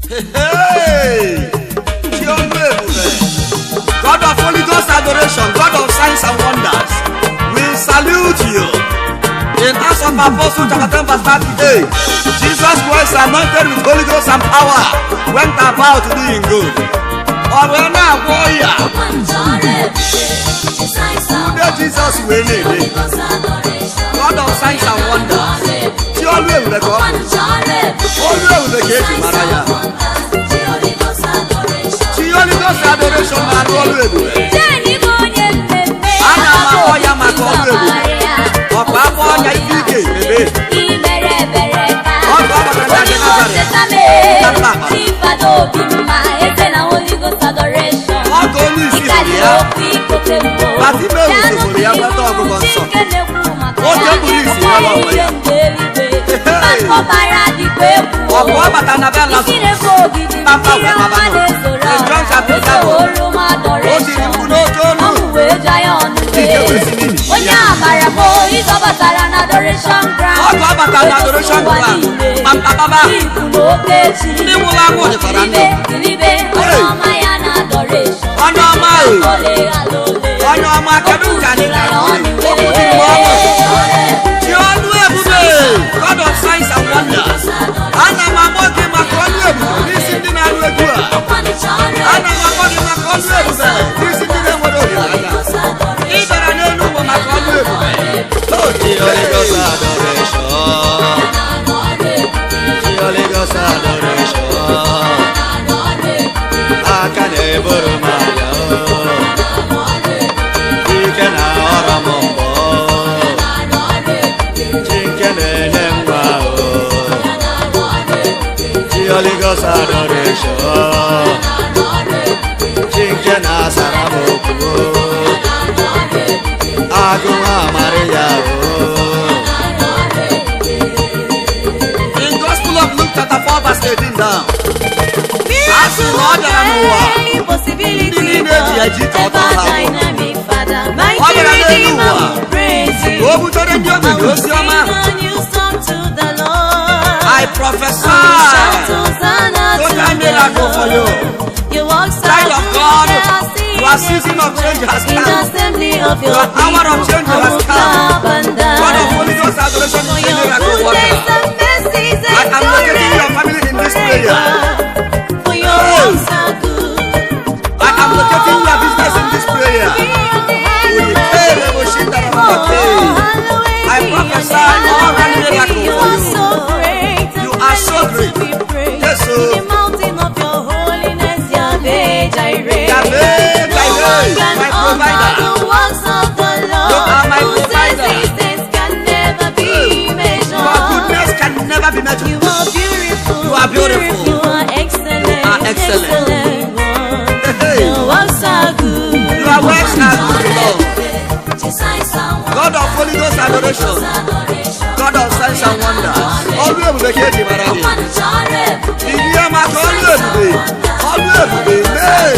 Hey! Chi ọlụ ebube, God of Holy Ghost adoration, God of signs and wonders, we salute you. In Acts of Apostles chapter 10 verse 38, Jesus Christ, anointed with Holy Ghost and power, went about doing good. Ọ wee na-agwọ ọya. Ude Jizọs wee na-ede. God of signs and wonders. Chi ọlụ ebube ka ọ bụ. Ọlụ ebube ka eji mara ya. Chi Holy Ghost adoration na-arụ ọlụ ebube. A na-akpọ ya maka ọlụ ebube. Ọkwa akpọ ya ike ike ebe. Ọ bụ ọ batara na Nazareth. Obi mma eze na Holy Ghost adoration. Ọ ka onye isi hụrụ ya. Bartimaeus hụrụ ya nweta ọgwụgwọ nsọ. Oge kpuru isi nwere onwe ya. Hey! Ọkwa ọ bata na be Lazarus. Papa wee baba nọ. In John chapter 7, o tiri mkpu n'oke olu. Ike wee si n'ili. Onye amara m ịzọbatara na adoration ground. Ọ ka ọ batara na adoration ground. Papa baba. Ndị nwụrụ anwụ dịkwara ndụ. Kiribe onye Hey! ọma ya na adoration. Onye ọma e. Onye ọma, kedu nke anyị ga-ahụ? Okwu dị m ọnụ. Chi ọlụ ebube, God of signs and wonders. Ana m akpọ gị maka ọlụ ebube n'isi ndị na-arụ egwu a. Ana m akpọ gị maka ọlụ ebube n'isi ndị na-enwere olileanya. Ị bịara n'elu ụwa maka ọlụ ebube. Oh, the Holy Ghost adoration. The Holy Ghost adoration. Aka na-eburu m anya. Ike na ọrọ m mbọ. Chi nke na-enye nwa o. Chi Holy Ghost adoration. Chi nke na-asara m okwu. Agụ amara ya o. In Gospel of Luke chapter 4 verse 18 down. A sị na ọ bịara n'ụwa, ndị niile eji ya ji ka ọ tọọ ha agbụ. Ọ bịara n'elu ụwa ka o butere ndị ogbenye ozi ọma. I prophesy total miracle for you. Child of God, your season of change has come. Your hour of change has come. God of Holy Ghost adoration is a miracle worker. I am locating your family in this prayer. Hey! I am locating your business in this prayer. I prophesy all round miracle for you. You are so great. Yes, sir. In the mountain of your holiness, Yahweh Jireh. Yahweh No one Jireh, can my utter provider. the works of the Lord, You are my whose provider. existence can never be measured. Your goodness can never be measured. You are beautiful. You are beautiful. You are excellent. You are excellent. Excellent one. Hey. Your works are good. Your works are good, Lord. God of Holy Ghost adoration, God of signs and wonders. Ọlụ ebube ka eji mara gị. Bilie maka ọlụ ebube. Ọlụ ebube mee.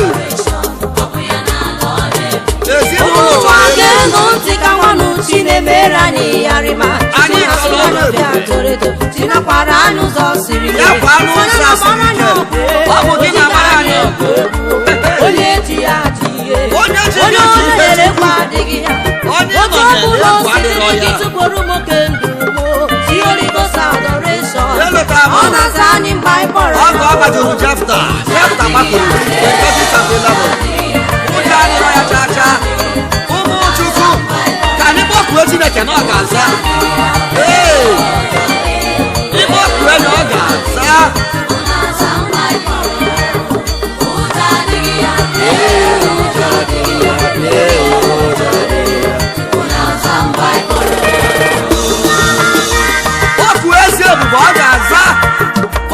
Ezinụlọ Ụwa chọrọ elu. ga-enu ntị ka nwanụ chi na-emere anyị yarịma. Anyị chọrọ ọlụ ebube. Chinakwara anyị ụzọ siri Ya kwa anụ ụzọ siri ike. Ọ bụ gị na-amara anyị. Onye ji ya ji ihe. Onye ji Onye ya ji ọ ihe. na-ere ekwe adịghị ya. Onye Otu nọ ọbụla na-ere o ekwe siri adịrọ gị ya. tụpụrụ m oke nduru m. Holy Ghost adoration. Elota m. Ọ na-aza anyị mgbe anyị kpọrọ Ọ ka ọ gbajuru Jefta. Jefta gbapụrụ. In Judges chapter 11. Ụjọ adịrọ ya chaa chaa. Ụmụ Chukwu, ka anyị kpọkuo Chineke na ọ ga-aza. Ee! Ịkpọkue na ọ ga-aza. Ee, ụjọ adịghị ya. Ee, ụjọ adịghị ya. Kpọkuo ezi ebube, ọ ga-aza.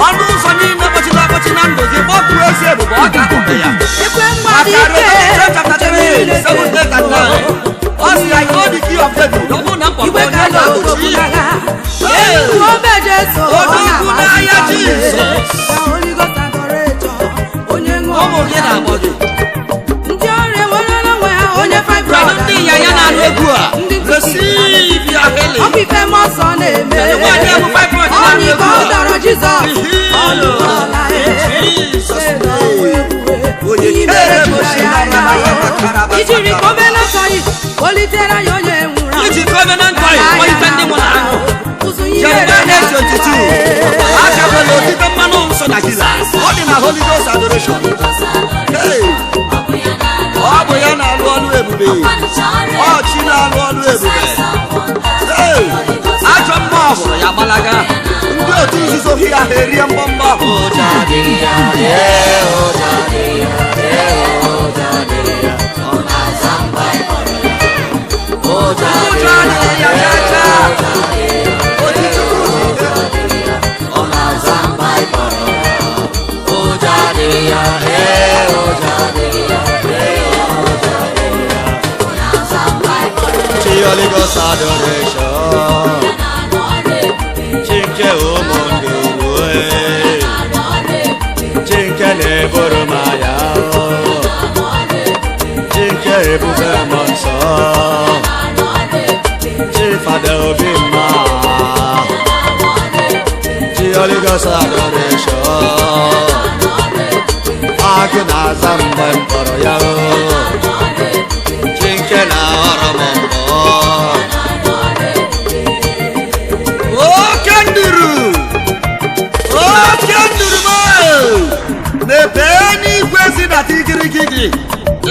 Ọnụ ụzọ niile kpọchiri akpọchi na ndụ gị, kpọkuo ezi ebube, ọ ga-akpọpe ya. Ekwe Maka mmadụ ike. Revelation chapter 3, 7, 8 and 9. Ọ sị, "I hold the key of David." Ọ bụrụ na mkpọkpọ Igwe onye ka ga-akpọchi. na Kpọlitere anyị onye nwụrụ anwụ. Iji covenant oil kpọlite ndị nwụrụ anwụ. Ụzụ ihe Jeremiah 22. Akagbela otite mmanụ nsọ na Gila. Ọ dị na Holy Ghost adoration. Hey! Ọ bụ ya na-alụ ọlụ ebube. Ọ chi na-alụ ọlụ ebube. Hey! Ajọ mmụọ hụrụ ya gbalaga. Ndị otu nzuzo hi ya ha erie mbọmbọ. Ụjọ adịghị ya, ee, ụjọ adịghị ya, ee, ụjọ adịghị ya. Ọ na-aza mgbe anyị kpọrọ ya. Ụjọ adịghị ya cha cha. Otiti Chukwu dị ike. Ọ na-aza mgbe anyị kpọrọ ya. Ụjọ adịghị ya, ee, ụjọ adịghị ya, ee, ụjọ adịghị ya. Chi Holy Ghost adoration. Chinke ụmụnduru e. Chinke na-eburu m aya. Chinke ebube m nsọ. Chi Fada obi mma. Chi Holy Ghost adoration. Agụ na-aza mgbe m kpọrọ ya o. Chinke na-aghọrọ m mbọ. Oke nduru! Oke nduru m! Mepee n'igwe zidata igirigi gị.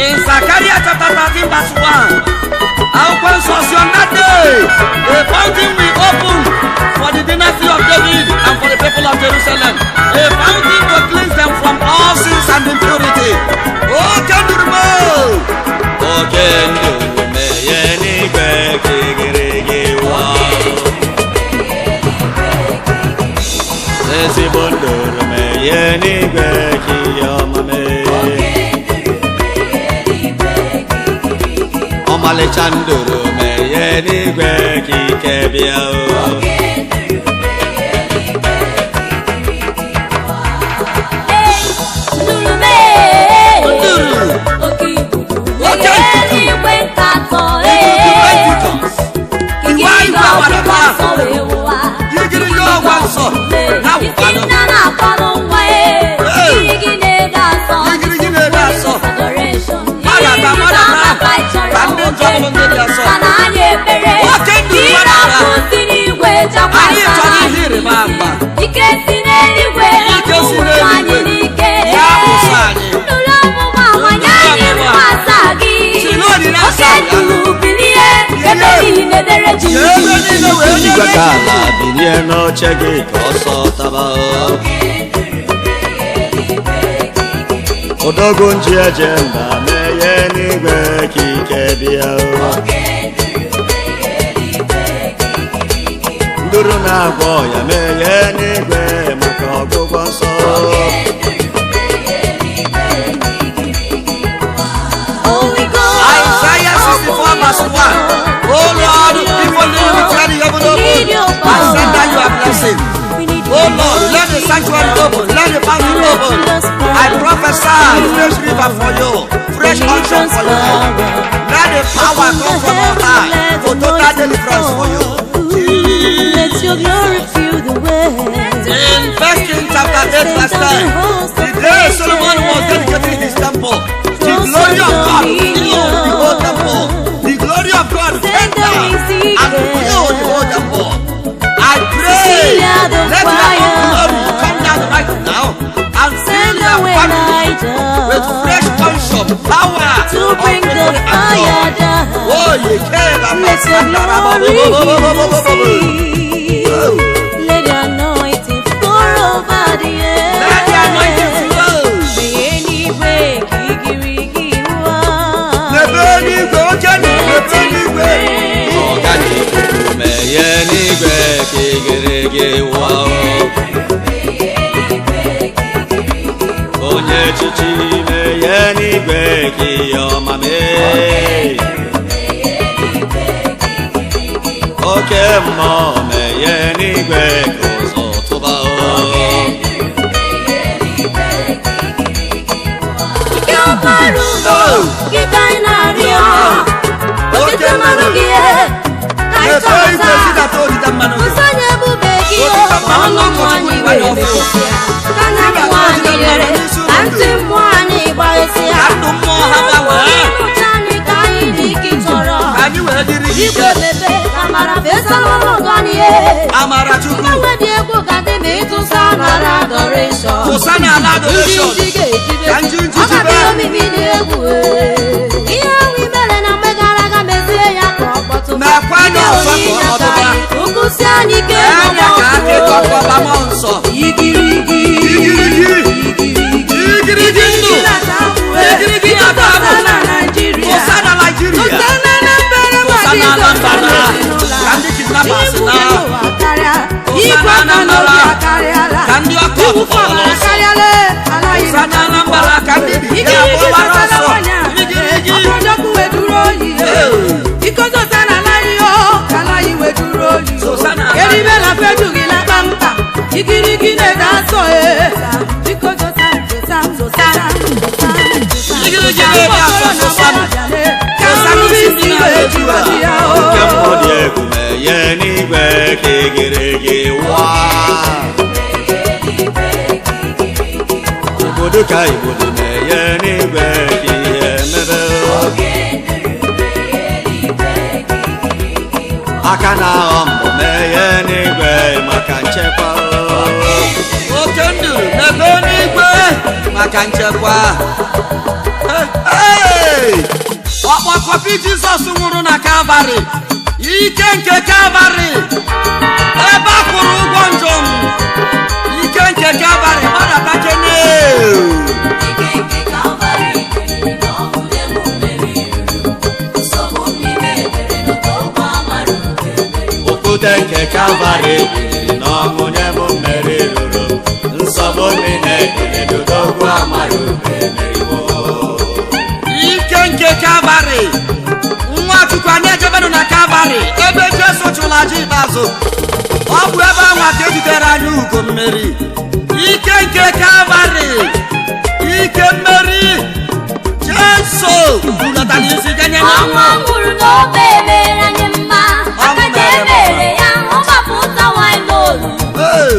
In Zechariah chapter 13 verse 1. Akwụkwọ nsọ si on that day, a fountain will open for the dynasty of David and for the people of Jerusalem. A fountain to cleanse them from all sins and impurity. Oke nduru m! Oke nduru meghe n'igwe ka igirigi wụọ. Ezigbo nduru meghe n'igwe ka ihe ọma mee. Ọmalịcha nduru meghe n'igwe ka ike bịa o. Nduru! Oke ikuku, Oke ikuku. eluigwe nkatọ, Ikuku Pentikọst. Igirigi Iwe igwe ọgbụgba agbadagba. nsọ wee wụwa. Igirigi ọgba nsọ. Na Isi wụkwanụ. nna na-akpọrọ nwa ya. Hey. Igirigi na-ede asọ. Igirigi na-ede asọ. Adoration. Gbadata, Igirigi gbadata. na-amaka ịchọrọ Ka ndị njọ bụrụ ndị dị asọ. Sana anyị ekpere. Oke nduru Ire gbadata. ọkụ si n'igwe chakwa Anyị sana chọrọ anyị ihe ịrịba ama. Ike si n'eluigwe Ike si ụmụ anyị n'eluigwe. n'ike. Ya wụsa anyị. Nụrụ ọmụma amanye anyị Nụrụ ọmụma. mma asaa gị. Si n'olile Oke asaa ya. nduru bilie ebe niile dere jii. Ebe niile wee Igwe dere ka jii. ala bilie n'oche gị ka ọsọ taba o. Odogwu nji eje mba meghe n'igwe ka ike bịa o. Nduru na-agwọ ya meghe n'igwe maka ọgwụgwọ nsọ. Holy Ghost. Isaiah 64 verse 1. Oh Lord, if only you declare the heaven open and send down your blessing. Oh Lord, let the sanctuary open, let the fountain open. I prophesy fresh river for you, fresh unction for you. Let the power come from on high for total deliverance for you. Let your glory fill the way. In First Kings chapter 8 verse 10, the day Solomon was dedicating his temple, the glory of God filled the whole temple. The glory of God came down and filled the whole temple. I pray, let your own glory come down right now and fill Send your away family with Elijah fresh unction, power to of bring the glory and fire joy. down. Oh, you came and Let your glory heal the sea. Let your anointing pour over the earth. Let the anointing flow. Eluigwe ka igirigi wụọ. N'ebe eluigwe, oche na ebe eluigwe. Ọganikuku meghe n'igwe ka igirigi wụọ o. Onye echichi meghe n'igwe ka ihe ọma mee. Oke mmụọ meghe n'igwe ka ụzọ tụba o. Ike ọkpara ugo gị ka anyị na-arịọ. Okike mmanụ gị ka anyị N'ebe chọrọ igwe taa. zidata odida mmanụ gị. Nsọ nye ebube gị Otita mmanụ ọnụ mmụọ n'ụkọchukwu anyị igwe wee n'ọfụ. mepụsịa. Ka anya mmụọ anyị ghere, ka ntị mmụọ anyị gbaghesia. Ka ndụ mmụọ ha gbanwee. Ịnụcha anyị ka anyị dị ike chọrọ. Ka anyị adoration. Tụsa n'ala adoration. Njinji ga-ejibe Ka njinji ọ ga-abịa jibe. omimi dị egwu ee. Ihe ahụ i mere na mgbe gara aga mezie ya ka ọ kpọtụ. Mekwa ya ọzọ ka ọ nọdụba. Ụkwụsị anyị ike Anya ka akịkọkọba mmụọ nsọ. Igirigi. Igirigi. Igirigi ndụ. Igirigi na-ata abụ. Tụsa na Naịjirịa. Tụsa na Naịjirịa. Tụsa na Anambra ma Tụsa na Jizọs Anambra. ezinụlọ. Ka ndị kidnappers Igbu na. ụwa karịa. Tụsa Igwe na aka n'obi Anambra. akarịala. Ka ndị ọkọ Iwu ọtụtụ ọbara ọsọ. akarịala. Ala anyị Tụsa na Anambra ka ndị bi ya Igirigi gbawara sọsala ọsọ. nwanyị a. Igirigi. Ọkọjọkụ wee duru oyi. Ee. Iko sọsala ala anyị o, ka ala anyị wee duru oyi. Sọsa na ala anyị. Eribela fejughị la kpamkpam. Igirigi na-ede asọ e. Biko zosa, zosa, zosa, zosa, zosa. Igirigi na-ede asọ, zosa. Ka Zosa nrube n'isi isi ndị wee na-eju jiwa a. di ya o. Oke mmụọ dị egwu meghe n'igwe ka igirigi waa. Igbodo ka igbodo meghe n'igwe ka ihe mebe. Aka na-aghọ mbọ meghe n'igwe maka nchekwa. Oke nduru mebe n'igwe maka nchekwa. Hey! Ọkpọkọpi Jizọs nwụrụ na Kalvarị. Ike nke Kalvarị. Ebe a kwụrụ ụgwọ njọ m. Ike nke Kalvarị gbadata kene. Okwute nke Kalvarị biliri n'ọnwụ nye m mmeri ruru m. Nsogbu niile dịrị n'odogwu amara ube emeriwo. Ike nke Kalvarị. Nwa Chukwu anyị ejebenụ na Kalvarị ebe Jesu chụrụ aja ikpeazụ. Ọ bụ ebe anwa ka ejidere anyị ugo mmeri. Ike nke Kalvarị. Ike mmeri. Jesu bulatara isi ganye na Ọnwụ ọ nwụrụ n'obe mere anyị mma. Aka ji emere ya, ọ gbapụta nwanyị n'olu. Hey!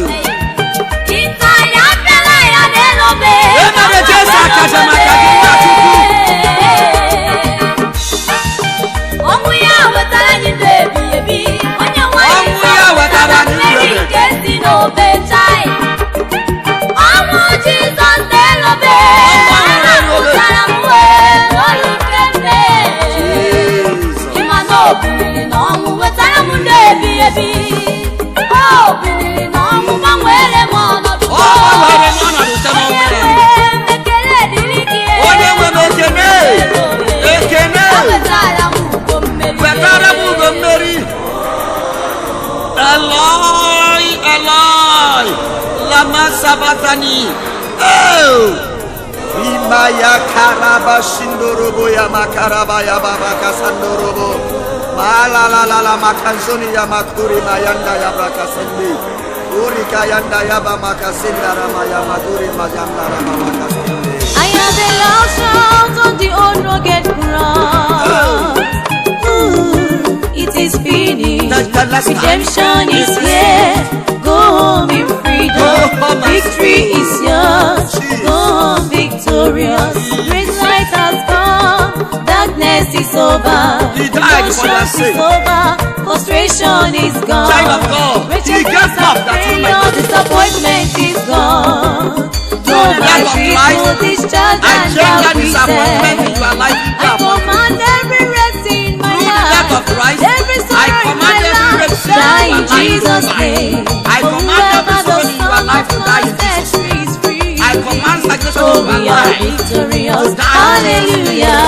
Ite anyị apịala ya n'elu obe. E mere Jesu akaja maka gị, nwa Chukwu. Ọnwụ ya wetara anyị ndụ ebighị ebi. Onye nwanyị Ọnwụ ya wetara anyị ndụ mmeri ebighị ebi. nke si n'obe chai. Ọnwụ Jizọs n'elu obe. Ọnwụ ahụ n'elu obe. Anapụtara m wee olu nke mmehie. Jizọs. Ịma na o biliri n'ọnwụ wetara m ndụ ebighị ebi. O biliri n'ọnwụ gbanwere m ọnọdụ. Ọ gbanwere m ọnọdụ site n'ọnwụ Onye ya. nwe m, ekele dịrị gị. Onye nwe m ekene. Ekene. Ewetara m ugo mmeri. Wetara m ugo mmeri. Eloi, Eloi, lama sabatani. Oh! Imaya karaba shindorobo ya makaraba ya baba kasandorobo. Malalalala makansoni ya makuri mayanda ya brakasindi. Urika yanda ya ba makasinda rama ya maduri mayanda rama makasindi. I hear the loud shout on the old rugged cross. Ooh, it is finished. The last time. Redemption is here. Go home in freedom. Go home and Victory is yours. Jesus. Go home victorious. Great light has come. Darkness is over. He died for your Conscience sin. is over. Frustration is gone. Child of God, he Righteousness gave up and that you might failure, disappointment is gone. Through the No death of my Christ, people discharged I and change that disappointment acquitted. into a life into I a command every rest in my Through the death life. of Christ, Every I sorrow in command my every life, wretch in die my in life to Jesus' die. name. I For command every whoever the sorrow in your Son life of to die Man in sets Jesus' free is free. I command stagnation Oh, in my we are life victorious. to die. Hallelujah.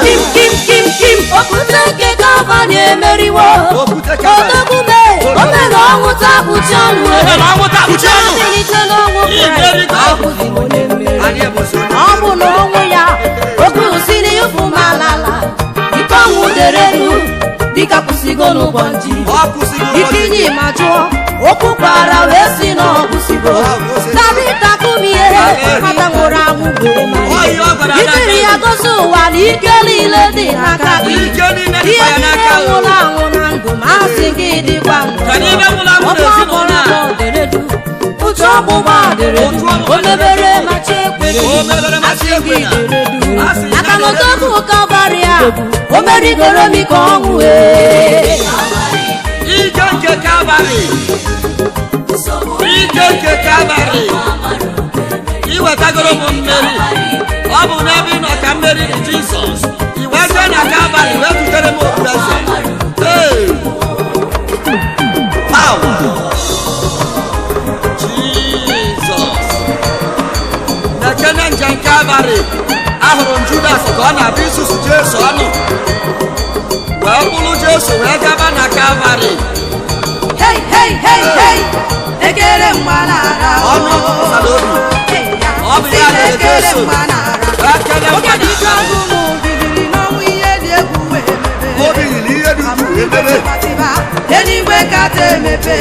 Kim, kim, kim, kim. Okwute nke Calvary emeriwo. Okwute Calvary. Odogwu mee, o mere ọnwụ taa kpuchi ọnụ. O mere ọnwụ taa kpuchi ọnụ. Mbilite n'ọnwụ Kraịst, Imerigo. Abụzi m onye mmeri. Anyị ebuso onye Ọ bụ na ọnwụ ya okwu si n'ịfụ m alala ike ọnwụ derelu dịka kwụsịgo n'ụgbọ nji Ọ kwụsịgo ụgbọ nji. ikinye ma jụọ okwu kwara wee si na ọ kwụsịgo Ọ kwụsịgo. Tabita kumie nwata nwụrụ anwụ wee Ọ ihe ọ gwara malite. Ikiri ya gosi ụwa na ike niile dị n'aka gị Ike niile ihe dịkwa ya niile n'aka o. nwụrụ anwụ na ndụ ma asị gị dịkwa ndụ Kedu ibe nwụrụ anwụ Ọkụ n'ezinụlọ a? akpọrọ deredu uche ọgbụgba deredu Otu ọgbụgba o mebere ma chi ekwere O mebere ma chi asị gị ekwena. deredu Asị ya aka na deredu. odogwu Kalvarị a o merigoro m ike ọnwụ ee Ike nke Kalvarị. Ike nke Kalvarị. Kalvarị, ahụrụ m Judas ka ọ na-abịa isusu Jesu ọnụ, wee bụrụ Jesu wee gaba na Kalvarị. Hey, hey, hey, hey! Ekele mgbanara. Ọnụ ọgụgụ obi. Hey, ya. Ọ bụ ya mere Ekele Jesu. mgbanara. Wee kelee Oge mgbada. dị ike ọgụ m biliri n'ọnwụ, ihe dị egwu wee mebe. Obi yiri ihe dị ukwuu ebebe. Eluigwe kata emepe.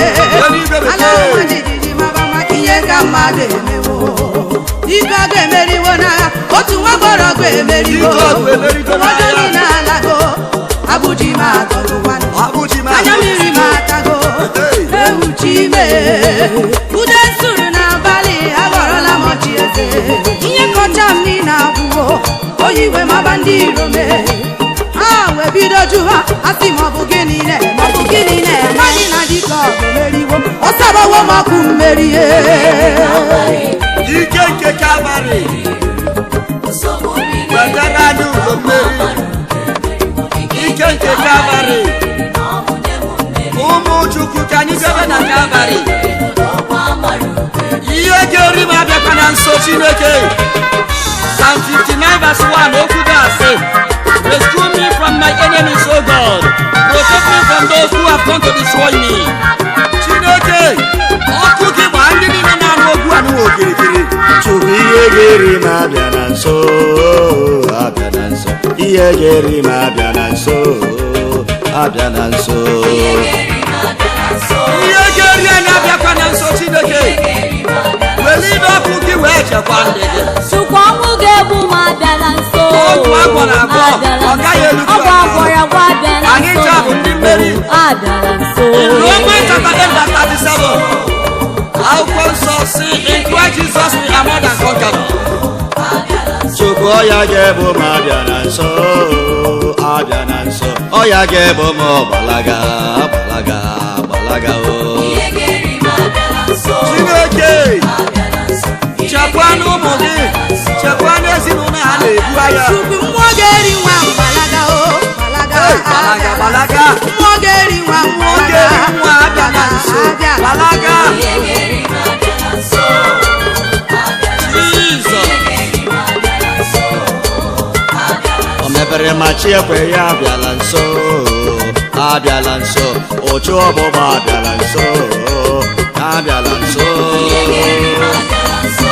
Eluigwe mepee. Ala ọma jijiji maba maka ihe ka mmadụ emewo. Ike ọgụ emeriwo n'agha, otu nwa gbọrọgwụ emeriwo. Ike ọgụ emerigo n'agha. Ụfọdụ niile alago, abụji m atọgokwanụ. Abụji m Anya mmiri m atago. Hey. Ewu chime ude suru n'abalị, aghọrọla m ọchị eze. Ihe kọcha m niile agwụwo oyiwe maba ndị iro mee ha wee bido jụwa asị ma ọ bụ gịnị na-eme, ọ bụ gịnị na-eme anyị na dịka ọ bụ meriwo ọsabawo m ọkụ mmerie. Ike nke Kalvarị wetara anyị ugo mmeri. Ike nke Kalvarị, ụmụ Chukwu, ka anyị jebe na Kalvarị. Ihe ga-eri m abịakwa na nso Chineke. Psalm 59 verse 1, okwu ga-asị, "Rescue me from my enemies, O God. Protect me from those who have come to destroy me." Chineke, ọkụ gị gbaa ndị niile na-anụ okwu anụwa okirikiri. Chukwu, ihe ga-eri m abịa na nso, abịa na nso. Ihe ga-eri m abịa na nso, abịa na nso. Ihe ga-eri anyị abịakwa na nso Chineke. Were ibe ọkụ gị wee chekwa ndị gị. Chukwu, ọnwụ ga-egbu m abịala nso. Ọgwụ agwọrọ agwọ, Abịala ọ gaghị nso. elutu Ọgwụ aka. agwọrọ agwọ abịala Anyị nso. ncha bụ ndị mmeri. Abịala nso. In Romans chapter 8 verse 37, akwụkwọ nsọ si, "In Christ Jesus we are more than conquerors." Chukwu, ọya ga-ebu m abịa na nso, abịa na nso. Ọya ga-ebu m gbalaga, gbalaga, gbalaga o. Chineke, chekwaa n'ụmụ gị, chekwaa n'ezinụlọ ha na-ebu agha. Chukwu, mmụọ ga-eri nwa mgbalaga o gbalaga. Hey, gbalaga, gbalaga. Mmụọ ga-eri nwa Mmụọ mgbalaga. ga-eri nwa abịa na nso. Abịa. Gbalaga. Jizọs. O mepere ma chi ekwe ya abịala nso, abịala nso. Ochu ọgbụgba abịala nso, abịala nso.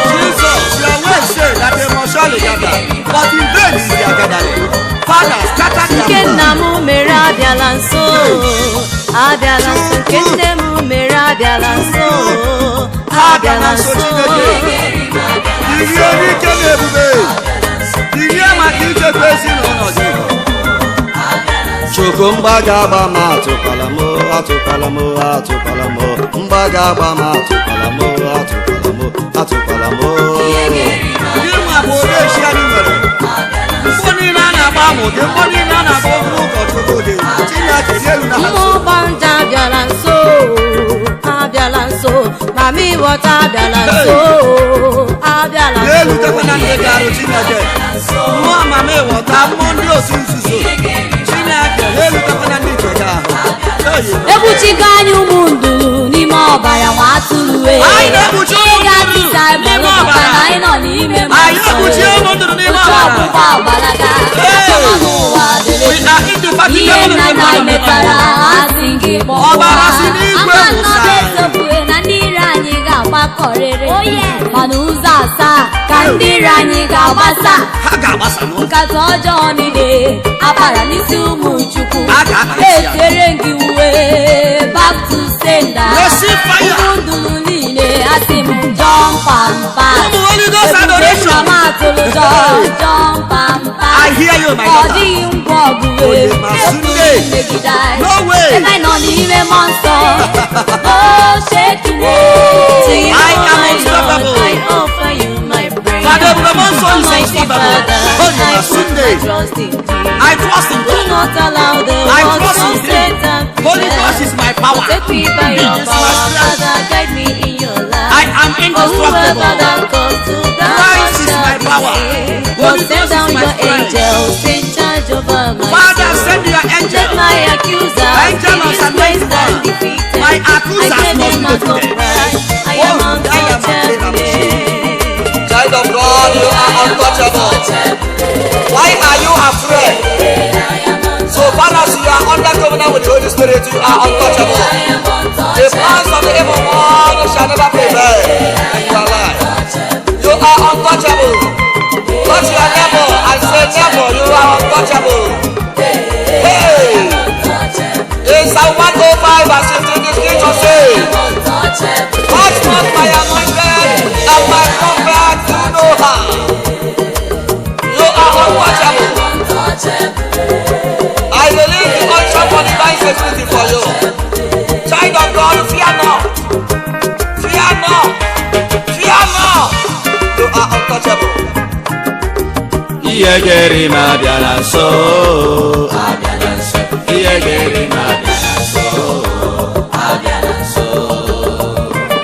Jesus, your word say that they must surely gather, but in vain is their gathering. Father, scatter their Nke nna plans. m mere abịala nso, abịala nso. Nke nne m mere abịala nso, abịala nso. Irie n'ike na ebube. Irie maka ichekwa ezinụlọ gị. Chukwu, mgbaga agba m atụkwala m, atụkwala m, atụkwala m. Mgbaga agba m atụkwala m, atụkwala m, atụkwala m. Gị nwa bụ odeshi anyị nwere. Mkpọ niile a na-agba amụ gị, mkpọ niile a na-agba okwu ụkọchukwu gị. Chineke dị elu na ha Mmụọ gbanja abịala nso, abịala nso. Mami wọta abịala nso, abịala n'elu nso. tekwana ndị ga-arụ Chineke. Mmụọ amama ịghọta, mmụọ ndị osu nzuzo. Chineke, n'elu tekwana ndị nke gị ahụ. Eyi. Egbuchigo anyị ụmụ nduru n'ime ọbara nwa atụrụ e. Anyị na-egbuchi ụmụ Ihe ga-atịsa nduru n'ime ebere maka ọbara. na anyị nọ n'ime mmụọ Anyị nsọ na-egbuchi e. ụmụ nduru n'ime Otu ọbara. ọgbụgba agbalaga, Hey! achọma n'ụwa dịrị. We are indefatigable Ihe in nna the nna anyị blood of the metara Lamb. asị gị kpọọ Ọbara si n'igwe Ama wụsa. nnọba esogbue na ndị iro anyị ga-agbakọrịrị, mana ụzọ asaa ka ndị iro anyị ga-agbasa. Ha ga-agbasa n'ụzọ. Nkata ọjọọ niile akpara n'isi ụmụ Chukwu, A ga-akpa isi ya. etiere gị uwe back to sender. Receive fire. Ụmụ nduru niile, asị m jump and pass. Ụmụ Holy Ghost Ebube adoration. nna m atụrụ jọ jump and pass. I hear you, my Ọ daughter. dịghị ngwa ọgụ wee Onye ma Sunday. megide anyị. No way. Ebe anyị nọ n'ime mmụọ nsọ, no shaking. To you, I am my unstoppable. Lord, I offer you my prayer. Father, Ebube Nsọ is Almighty unstoppable. Father, Onye ma I put Sunday. my trust in thee. I trust in Do God. not allow the I works trust of in Him. Satan Holy prevail. Ghost is my power. Take me by He your is my power, strength. Father, guide me in your light. I am For whoever indestructible. that calls to the Christ Lord is shall my be power. saved. Holy Lord, send Ghost is down my your strength. angels in charge over my Father, soul. send your angel. Let my accusers Angel be of Psalm disgraced 91. and defeated. My accusers I claim must them be as of defeated. right. I am Oh, I am untouchable. Child of God, you are untouchable. untouchable. Why are you afraid? So far as you are under covenant with the Holy Spirit, you are untouchable. The plans of the evil one shall never prevail in your life. You are untouchable. Touch your neighbor and say, "Neighbor, you are untouchable." Hey! In Psalm 105 verse 15, the scripture says, "Touch not my anointed and my prophet do no harm." You are untouchable. I release the unction for divine security for you. Child of God, fear not. Fear not. Fear not. You are untouchable. Ihe ga-eri m abịala nso, abịala nso. Ihe ga-eri m abịala nso, abịala nso.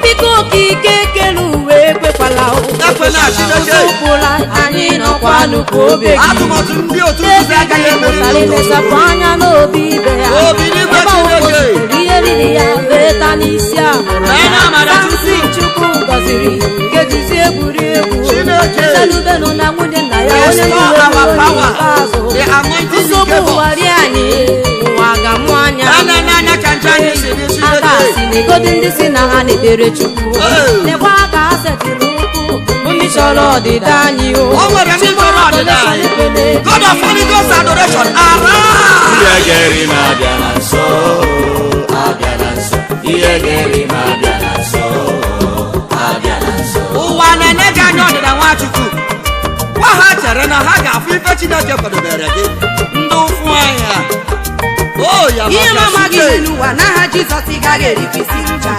Biko, okike kere uwe, ekwekwala o. Ekwela, Chineke. Ụkwụla anyị nọkwa nnukwu obe gị. Atụmatụ ndị otu nzuzo agaghị emeri Pụtara ndị ilesapụ anya n'obi ibe ya. Obi n'igwe Ebe ọ Chineke. kwụsịrị ihe riri ya beta n'isi agbụrụ. Mee na amara Chukwu. Samson Chukwu gọziri kejizi egwuregwu. Chineke. Zelubenu na nwunye nna ya onye Restore niwe our power. ikpeazụ. The anointing you Nsogbu gave us. ụwa rie anyị, ụwa ga-amụ anya. Na n'anya ka nje anyị si dị, Aka Chineke. si n'egodi ndị si na ha na-ekpere Chukwu. Hey. Nekwa aka ha setịrị ụkwụ ndị chọrọ ọdịda anyị o. O nwere ndị chọrọ ọdịda anyị. God of Holy Ghost adoration, arise! Ihe ga-eri m abịala nso, abịala nso. Ihe ga-eri m abịala nso, abịala nso. Ụwa na-enye gị anya ọdịda, Nwachukwu. Gwa ha chere na ha ga-afụ ife Chineke kwadobere gị. Ndị ụfụ anya o ya. Ihe maka mama gị site. n'ụwa n'aha Jizọs, ị gaghị eripisi ncha.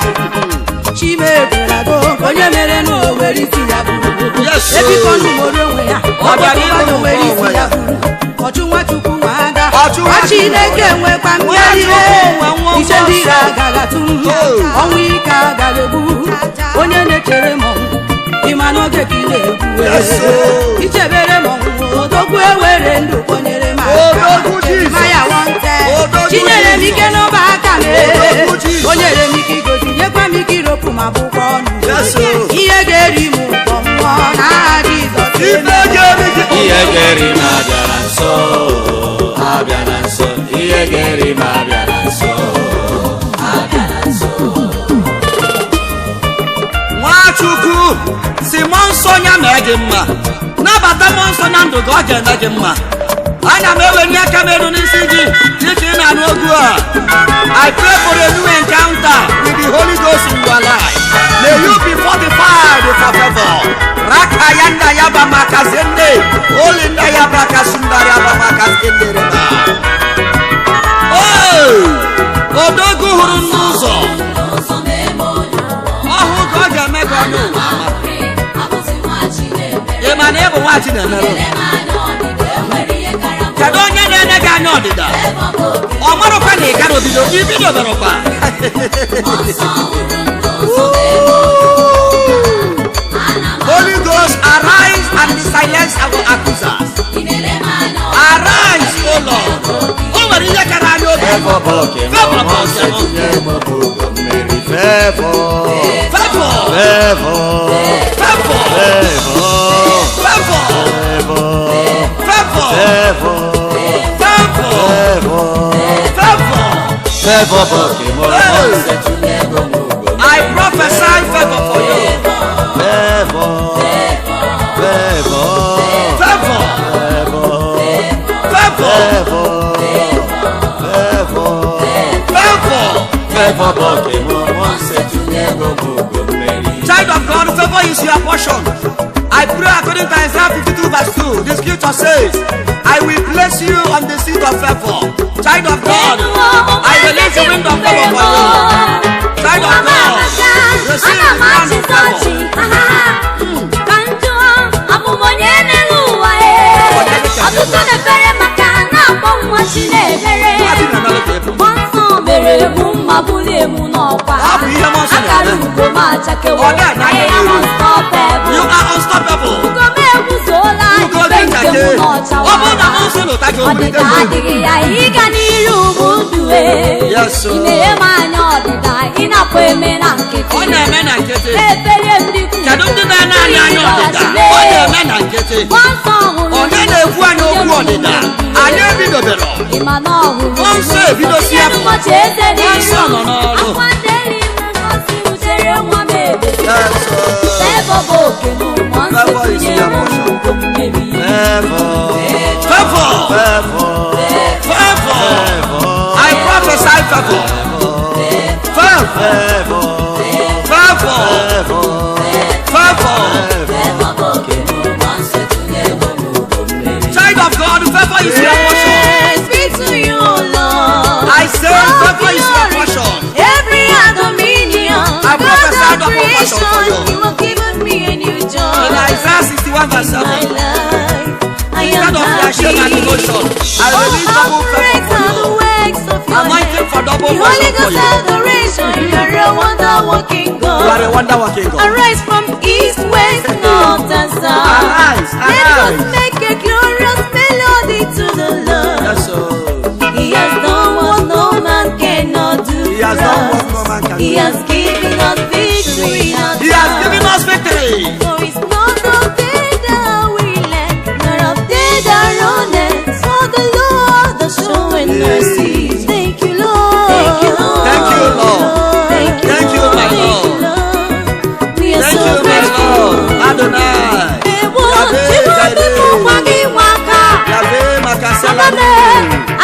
Chimekwerago onye mere na o were isi ya buru. Yes, sir. Ebikọ n'ugboro onwe ya. Ọ bịara ịbụ Ọgbọdọ were isi onwe ya ya. buru. Ọchụ Nwachukwu nwa ada. Ọchụ Nwa Nwachukwu. Chineke nwekwa mmeri. Nwachukwu nwe nwa Iche ndị nsọ. agaghị atụ m. Oh. Ọnwụ ike agaghị egbu onye na-echere m ọnwụ. Ịma n'oge ka ị na-egwu. Yes, sir. Ichebere m ọnwụ, odogwu ewere ndụ kponyere m aka. Odogwu Jizọs. Maya wante. Odogwu Chinyere m Jizọs. ike n'ọba aka m. Odogwu Jizọs. O nyere m ike igozi, nyekwa m ike iropu ma bụkwa ọnụ. Yes, sir. Ihe ga-eri m ụkpọ mmụọ n'aha Jizọs. Ife ga-eri gị. Ihe ga-eri m abịala nso, abịala nso. Ihe ga-eri m abịala nso, abịala nso. Nwachukwu si mmụọ nsọ ya mee gị mma. Nabata mmụọ nsọ na ndụ gị, ọ ga-eme gị mma. Ana m ewenye aka m elu n'isi gị dịka ị na-anụ okwu a. I pray for a new encounter with the Holy Ghost in your life. May you be fortified for favor. Rakayanda yaba makazende olinda yaba kasundara yaba makazendereba. Oh! Odogwu hụrụ n'ụzọ ọhụ ka ọ ga-eme ka onye ụwa ama. Ị ma na ị bụ nwa Chinemerụ? Kedu onye na-enye gị anya ọdịda? Ọ marụkwa na ị kara obido ibidoberụkwa. Holy Ghost, arise and silence our accusers. Arise, O Lord. O nwere ihe kara anya obi. Favor bụ oke m, Favor bụ mmụọ nsọ oke m. tinye m bụ ugo mmeri. Favor, Favor, favor, favor, favor, favor, favor, favor, favor, favor, favor. Favor. Favor bụ oke m, mmụọ nsọ tinye m bụ ugo I prophesy favor for you. Favor, favor, Favor, favor, favor, favor, favor. favor. Favor bụ oke m, mmụọ nsọ tinye m bụ ugo mmeri. Child of God, favor is your portion. I pray according to Isaiah 52 verse 2. The scripture says, "I will place you on the seat of favor." Child of God, I release the wind of favor for you. Child of God, receive Ana the m hand of achịzi favor. ọchị ka njụọ abụ m onye n'elu ụwa e. Ọtụtụ na-ekpere maka na-akpọ nwa chi na-emere. Nwa chi na-emere ka ị bụ. Mmụọ nsọ mere mụ mma bulie mụ n'ọkwa. Ọ bụ ihe mmụọ nsọ Akara na-eme. ugo m achakewo. Ọ na-anya I am n'iru. unstoppable. You are unstoppable. Ugo m eguzola. Ugo Ibe gị nke mụ ntakịrị. n'ọchawa. Ọ bụrụ na mmụọ nsọ lụta gị, o Ọdịda bulite gị. adịghị ya, ịga n'iru bụ ndụ e. Yes, sir. Ị na-enye m anya ọdịda, ị nakwa eme na nkịtị. Ọ na-eme na nkịtị. Efere ndị Kedu ndị na-ene anya anya ọdịda? Ọ na-eme na nkịtị. Mmụọ nsọ. Onye na-ekwu anyị okwu ọdịda? Anyị ebidobero. Ịma na ọ hụrụ Mmụọ nsọ ebidosi Tinye apụ. ụbọchị eze Mmụọ nsọ n'iru. nọ n'ọrụ. Akwa nderi m ngosi wuchere nwa m ebe. Yes, oh. Favor bụ oke m, mmụọ nsọ Favor is tinye your m portion. ugo mmeri. Favor. Favor. Favor. Favor. I prophesy favor. Favor. Favor. Favor. Favor. Favor. Favor bụ oke m, mmụọ nsọ tinye m ugo mmeri. Child of God, favor is your portion. Praise be to you, Lord. I say favor is your portion. Every dominion, I prophesy God of double portion for creation, you. you have given me a new joy. In Isaiah 61 verse My 7. life, I am Instead of your shame and happy. devotion, I Oh, release how double favor great for are the you. works of your Anointing hands. for double The Holy portion for Ghost you. adoration, you are a wonder working You are a God. wonder working God. Arise from east, west, north, and south. Arise, Let us arise. make a glorious melody to the Lord. Yes, oh. He has done what no man cannot do. He has for done what us. no man can He do. has given us victory. He has given us victory. For it's not of they that will, nor of they that runneth, for the Lord the showing mercy. Thank you, Lord. Thank you, Lord. Thank you, Lord. Thank you, Thank you, my Thank you, Lord. Lord. We are Thank so you, my grateful. Lord. Adonai. Ewo, Yahweh Chukwu Jireh. nwa gị nwa aka. Yahweh Makasela. Amame,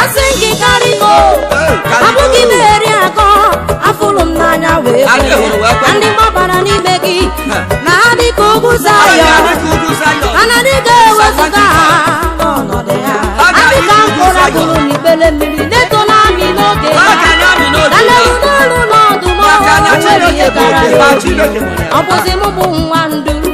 asị gị karịgo. Hey, karịgo. Abụghị m eri akọ, afụrụ m n'anya wee Anyị hụrụ wee kwe. Na ndị gbabara n'ime gị, na ha dị ka ugwu Anyị Zayọn. adịghị ugwu Zion. Ha na dị ga-ewezụga ha n'ọnọdụ ha. Ha Ha dị ga-adị ka ka ugwu mkpụrụ Zayọn. akụrụ n'ikpere mmiri, na-eto n'amị n'oge Ha ha. ga na-amị n'oge Na ha. lewu n'ọrụ n'ọdụm Maka na o nwere ihe Chineke bụ gara oke ha, obi. Chineke nwere Ọ bụzi mụ bụ nwa nduru.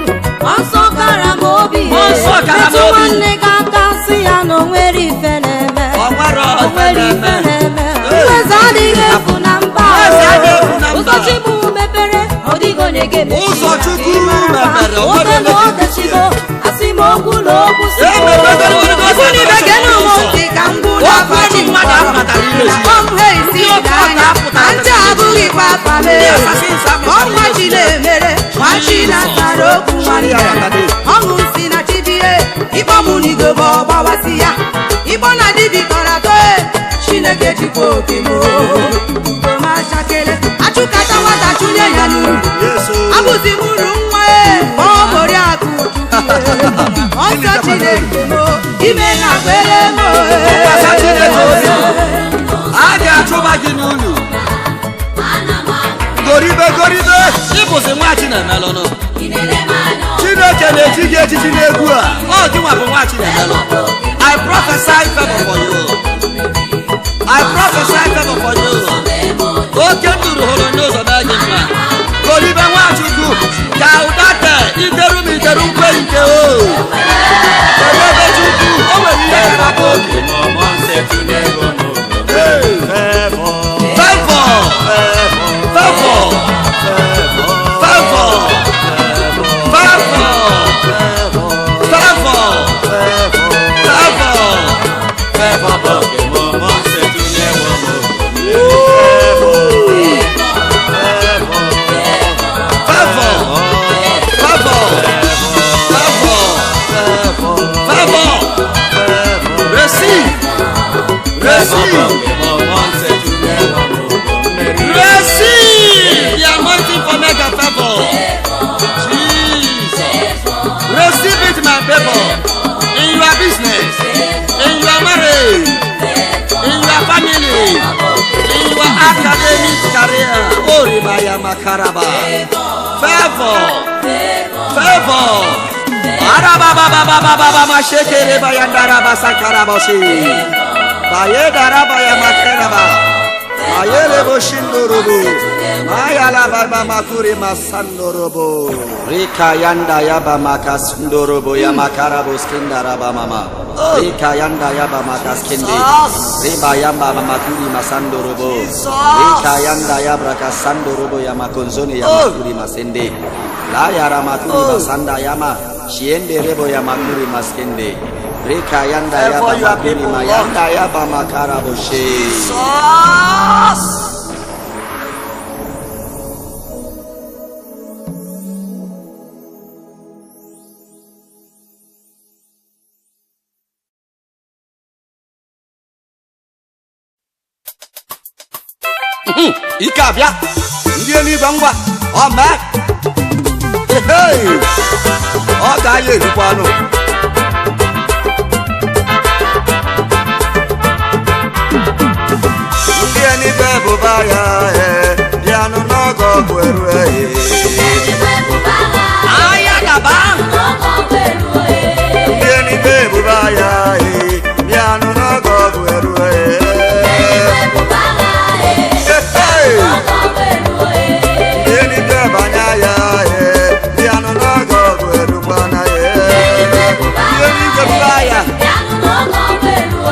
Ọsọ kara m obi. Ọsọ kara m Metụ obi. nwanne gị aka sị ya na o nwere ife na-eme. Ọ nwere O nwere ife ife na-eme. na-eme. Hey. Ụzọ adịghị efu na mba. Ụzọ adịghị efu na mba. Ụzọ chi mụ mepere, ọ dịghị onye ga-emechi Ụzọ ya. Chukwu mepere, ọ nwere Ụzọ na onye o dechigo, asị m okwu na okwu si E mepegoro Holy Ghost Ikwu n'ibe geenụ m ụzọ. ntị ka m gwụ Okwu n'akwa ọnụ chi mmadụ mkpọrọ. apụtara imezi. Na kpọm ha esi Ndị oke ọka n'anya, apụtara na nche abụghịkwa afa m. Ndị assassins Ọ apụtara nwa chi imezi. na-emere, nwa chi na-asara okwu nwanne. Ọṅụ si na chi bie, ịkpọ mụ n'igobe ọgbawasị ya. Ịkpọ na dibi kọrọ atọ e, Chineke jikwa oke m o. Ugo m achakele, achụkata nwata chụnye ya n'uru. Yes, oh. Abụzi m uru nwa e, ọ bụrụ akụ Chukwu e. Ọsọ Chineke m o, ime na kwere m o. Tụkwasị Chineke obi. A ga-achụba gị n'ụlọ. Goribe goribe, ịbụzi nwa Chinemelụnụ. Chineke na-eji gị echichi n'egwu a. Ọ gịnwa bụ nwa Chinemelụ. I prophesy favor for you. I prophesy favor for you. Oke nduru hụrụ n'ụzọ mee gị mma. Goribe Nwachukwu, ka ụda te iteru m iteru nkwe nke o. Goribe Chukwu, o nwere ihe gara aka oge. Hey. Favor. Favor, Favor. favor, favor, favor, favor, favor. Favor, favor, favor, favor. Receive, receive, receive the anointing for mega favor. Jesus. Receive it, my people. In your business, in your marriage, in your family, in your academic career. Oribaya makaraba. Favor, favor. Arababababababa mashekere bayandaraba sankaraboshi. Bayedaraba ya makaraba. Mayelebo shindorobo. Mayalaba makuri masandorobo. Rika yanda yaba makasundorobo ya makarabo skindaraba mama. Rika yanda yaba makaskindi. Riba yamba makuri masandorobo. Rika yanda yabra kasandorobo ya makonzoni ya makuri masende. La yara makuri masanda yama. Shiende rebo ya makuri maskende. Rika yanda yaba Therefore you are makuri people, Lord. mayanda yaba makarabo she. Jesus. Ike abịa. Ndị eluigwe ngwa. Ọ mee. Ehei. Ọ ga-aya erukwanụ. Ndị eluigwe bụba ya ee, bịanụ n'oge ọgụ erue ee. Agha daba. Ndị eluigwe bụba ya ee, bịanụ n'oge ọgụ erue ee. Hey! Ndị eluigwe banye ya ee, bịanụ n'oge ọgụ erukwana ee. Ndị eluigwe buba ya.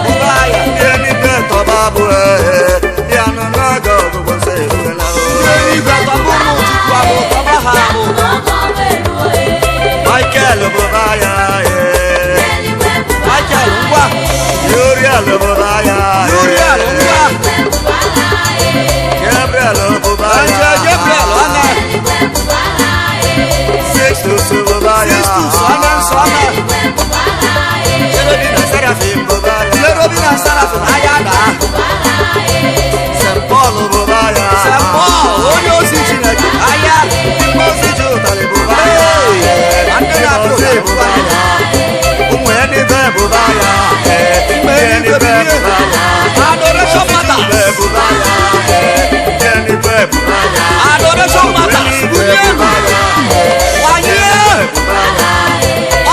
Buba ya. Ndị eluigwe tọba bụ ee, bịanụ n'oge ọgụgụ nsọ eruela Ndị oo. eluigwe tọba ụmụ Chukwu abụ, tọba ha abụ. Michael bụba ya ee, Michael ngwa. Uriel bụba ya ee. Uriel ngwa. Gabriel bụba ya. Angel Gabriel ọna. Sixtus bụba ya. Sixtus ọna nsọ ọna. Cherubim na Seraphim bụba ya. Cherubim na Seraphim agha daa. St. Paul bụba ya. St. Paul onye ozi Chineke agha. Ndị ozi ji ụtarị bụba ya. Hey! Ndị ozi bụba ya. Ụmụ eluigwe bụba ya. Ụmụ eluigwe bụba ya. Adoration matters. Ndị bụba ya. Ndị eluigwe bụba ya. Adoration matters. Bunye elu. Wanye.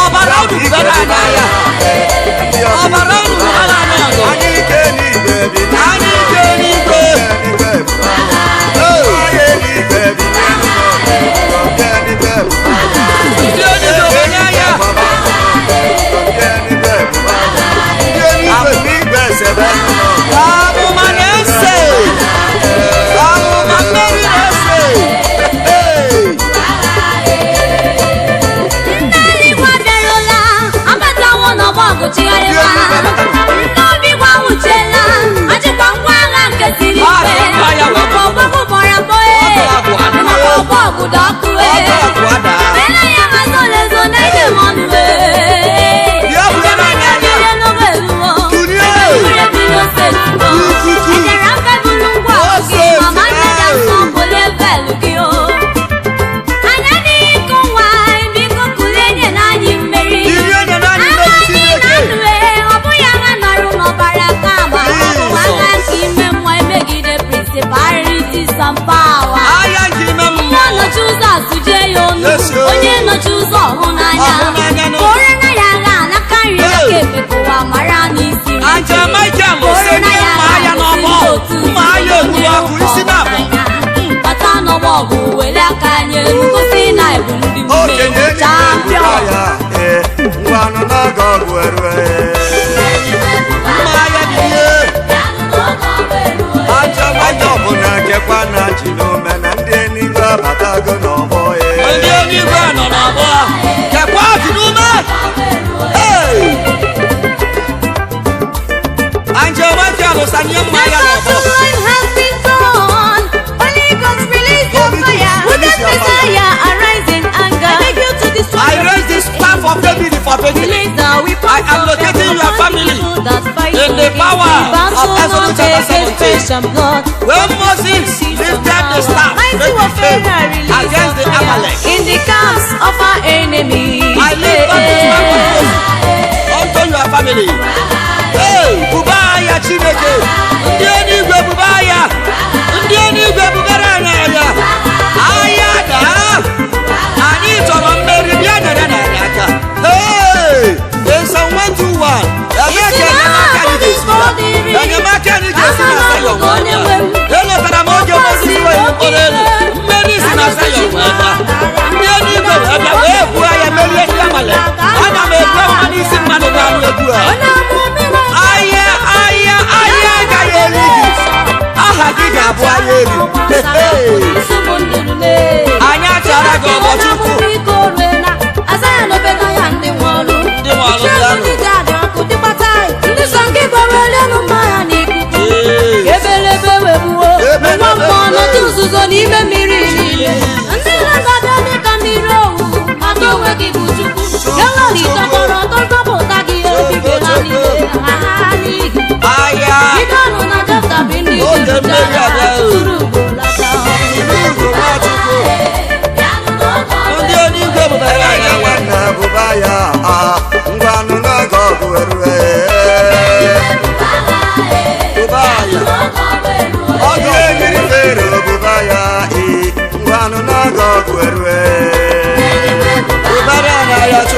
Ọbara unu bubere anyị agha. Ọbara unu bubere anyị ọgụ. Anyị ike n'igwe bi Anyị ike n'igwe. Eluigwe bụba ya. Hey! Anyị eluigwe bi Ndị eluigwe bụba ya. Ndị eluigwe banye agha. Amụma na-ese. Amụma mmeri na-ese. Hey! Ndị eluigwe abịarụla, abatawo n'ọgbọ ọgụ chigharịwa. Ndị obi gwa nwụchiela, achịkwa ngwa agha nke siri ike. Maka ọgbọgwụ kpọrọ akpọ e, maka ọgbọ ọgụ dị ọkụ e. Ọgụ ọgụ adaa. Mele ya ma zolezo na ije mọnụ e. Bịa buru n'anya anya. Ebire n'oge eruo. Kunie. Ebire bido setuo. Ikuku. Ejere mfe buru ngwa ọgụ gị, mama nne ga nsọ bulie belu gị o. Anya adịghị ịkụ nwa, biko kulie nye na anyị mmeri. Iri enye na anyị Agha mmeri anyị Chineke. na-anụ ee, ọ bụghị agha nọrọ n'ọbara kama ọ bụ agha nke ime mmụọ emegide principalities and power. Agha nke ime Onye mmụọ. nọchi ụzọ asụjie ya onu, Yes, o. onye nọchi ụzọ ọhụ n'anya. Ọhụnanya nụ. Kụrụ na ya agha anakarị Hey. aka ekpe ka ụwa mara n'isi. Angel Michael Kụrụ sị na nye ya mma agha agha n'ọbọ. otu Mma agha egburu ọkụ isi n'abọ. Bata n'ọgbọ ọgụ were aka nye elu gosi na ebu ndị Okenye mmeri eluigwe champion. bụba ya ee, ngwanụ n'oge ọgụ erue. Mma agha bilie. Angel Onye Michael. ọbụla kekwa na ji n'ume na ndị eluigwe abatago n'ọgbọ ee. Ndị eluigwe nọ n'ọgbọ. Kekwa ji n'ume. Hey! Angel Michael sanye mma agha The n'ọbọ. life has been torn. Holy Ghost, release your Holy Ghost, fire. Would release the your fire. Messiah arise in anger? I beg you to destroy I raise this staff of David for David. Release the weapons I am of locating heaven your upon family people that fight in the against power me. Battle of Exodus not chapter against 17. flesh and blood. When Moses lifted the staff, Mighty make it warfare, came release against the your fire. Amalek. In the camps of our enemies. I lift up this staff of Moses unto your family. Hey, buba ya Chineke, ndị eluigwe buba ya, ndị eluigwe bubere anyị agha. Agha daa, anyị chọrọ mmeri bịa nyere na anyị aka. Hey, in Psalm 121, ebee ka enyemaka anyị ga-esi bịa? Enyemaka anyị ga-esi na Zayọn wee bịa. Elotara m oge Moses wee mkpọrọ elu, mmeri si na Zayọn wee bịa. Ndị eluigwe wee bịa wee buo agha merie ndị Amalek. Ana m ebu amụma n'isi mmadụ ga-anụ egwu a. Ahịa ahịa ahịa agaghị eri gị. Aha gị ga-abụ ahịa eri. Hey! Anyị achara gị ọgbọ Chukwu. Ndị nwe ọrụ Ndị nwe ọrụ bịanụ. Ndị sọ nke gbawerelu mmanya n'ikuku. Ee. Ebelebe wegbuo. Ebelebe Nwa mmụọ wee. nọdụ nzuzo n'ime mmiri niile. Ndị na-abịa dịka mmiri owu, maka onwe gị bụ Chukwu. Eweli tọgbọrọ tọgbọpụta gị ebibi ha niile, ha ha n'ihi. Ahịa. Gideọn na Jefta bụ ndị Oge mmeri juru abịa o. tụrụ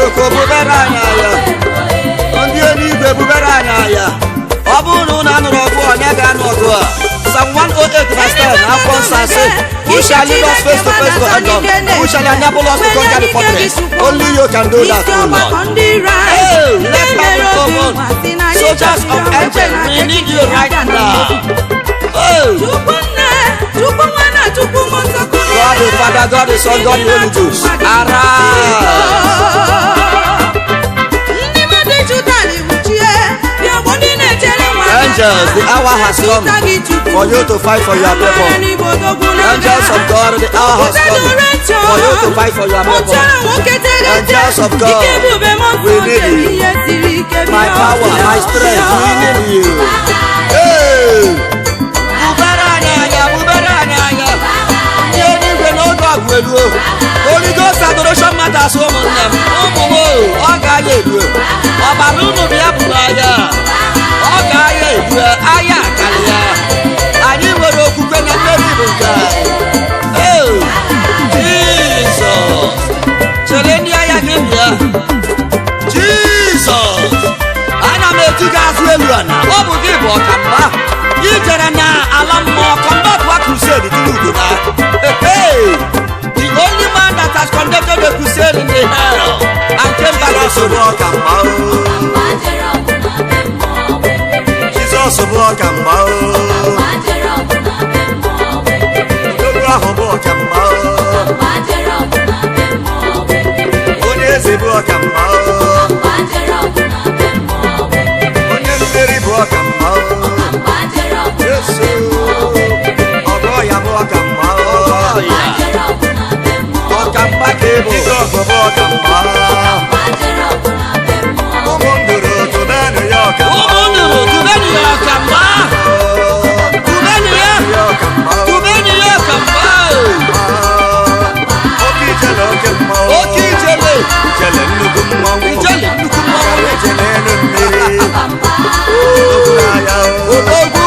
Chukwu bubere anyị agha. Ndị eluigwe bubere anyị agha. Ọ bụrụ na unu anụrụ ọgụ, onye ga-anụ ọgụ a? Psalm 108 verse 10, akwụkwọ nsọ asị, "Who shall lead us face to face to Edom? Who shall enable us to conquer the fortress?" Only you can do that, O Lord. Hey, let heaven open. Soldiers of angels, we need you right now. Oh, Chukwu nna, Chukwu nwa na Chukwu mmụọ nsọ. God the Father, God the Son, God the Holy Ghost. Arise. Ndị mmadụ Juda na-ewuchie bịa ogbo ndị na-echere nwa aka. Angels, the hour has come for you to fight for your people. Angels of God, the hour has come for you to fight for your people. Angels of God, we need you. My power, my strength, we need you. Hey! Bubere anyị anya, bubere anyị anya. Ndị eluigwe n'oge ọgụ eluo. Holy Ghost adoration matters, ụmụnne m. Ụmụ m o, ọ ga-aya eruo. Ọbara unu bịa buru agha. Ọ ga-aya eruo, agha karịa. Anyị nwere okwukwe na mmeri bụ nke anyị. Hey! Jizọs! Chere ndị agha gị bịa. Jizọs! Ana m etu gị azụ elu ala. Ọ bụ gị bụ ọkamgba. Ị jere na ala mmụọ conduct wa crusade tiri ugo na. Hey! The only man that has conducted a crusade in the hell and came back Jizọs bụ ọkamgba o. Jizọs bụ ọkamgba o. Odogwu ahụ bụ ọkamgba o. Onye eze bụ ọkamgba o. Onye mmeri bụ ọkamgba o. Jesu. Ọgọ ya bụ ọkamgba o. Ọkamgba ka ị bụ. Jizọs bụ ọkamgba. Ụmụ nduru, tụbenụ ya ọkamgba. Ụmụ nduru, tụbenụ ya ọkamgba. Tụbenụ ya. Ya ọkamgba o. Tụbenụ ya ọkamgba. Oke ijele, oke mmanwụ. Oke ijele. Ijele nnukwu mmanwụ. Ijele nnukwu mmanwụ. Akara ijele elu mmiri. Odogwu n'agha o. Odogwu.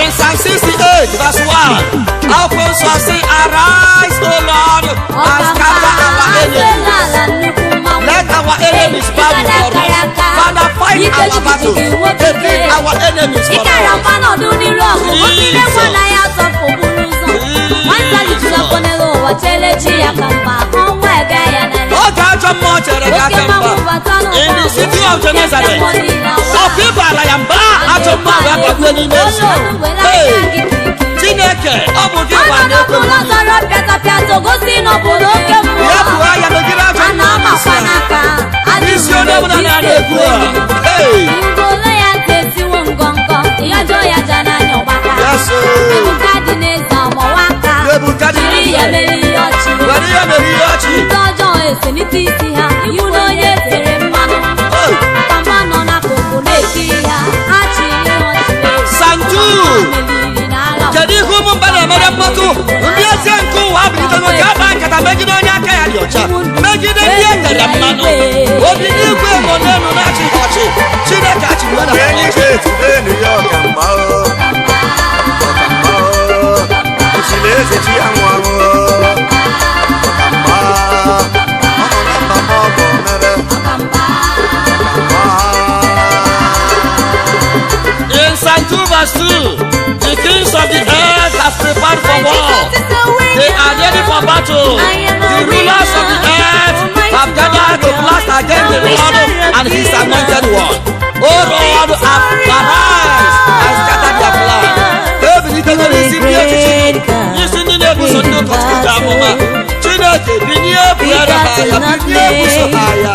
In Psalm 68 verse 1, akwụkwọ nsọ sị, "Arise, O Lord, and scatter our enemies. Let our enemies bow before us. Father, fight our battles. Defeat our enemies for Ịkara us." mkpa nọdụ n'iru ọgụ, nwoke nwa na ya atọpụ buru ụzọ. Nwata lijuru afọ n'elu ụwa chere chi ya ka mma, ọnwa ega ya n'anya. Oge ajọ mmụọ chere gị Oke aka mmanwụ mgba bata n'ụwa, in the city of Gennesaret, ọkụ ịbara ya mba, ajọ mmụọ wee gbagbuo n'ime ezi. Hey! Chineke, ọ bụ gị gwa Ọnọdụ na-ekwe m. ụlọ zọrọ pịatapịata gosi na ọ bụ n'oke mmụọ. Ya pụọ ya megide ajọ A mmụọ na-amakwa n'isi a. n'aka. Isi onye ọbụla na-ana ekwu a. Hey! Ngolo ya tesiwo ngọngọ, ịyọjọ ya ja n'anya ọgbaka. Yes, oh. Ebuka dị n'eze ọmọwa aka. Nebukadneza. Jiri ya mere ihe ọchị. Were ihe mere ihe ọchị. Ndị ọjọọ eselite isi ha, ikwu na onye tere mmanụ. Oh! Ka mmanụ n'akụkụ na-ekiri ha, ha chịrị ihe ọchị. Santu! Meriri n'agha. Kedu ihe ụmụ mba na-emere mkpọtụ? Ndị eze nke ụwa bilitego ka akpa nkata megide onye aka ya dị ọcha, megide ndị e tere mmanụ. Obi n'igwe nọ n'elu na-achị ha ọchị. Chineke achịgbuo na ha ọchị. Eluigwe, tụbenụ ya ọkamgba o. Ọkamgba o. Ochili eze chi ya nwụ anwụ o. Ọkamgba. Ọ nọ na mba ma ọ bụ omebe. Ọkamgba. In Psalm 2 verse 2, the kings of the earth have prepared for war. They are ready for battle. The rulers of the earth have gathered to blast against the Lord and his anointed one. O Lord, arise and scatter their plan. Ebilitego n'isi ndị ọchịchị, isi ndị na-ebuso ndị ụkọchukwu ga amụma. Chineke, binye buere ha agha, binye buso ha agha.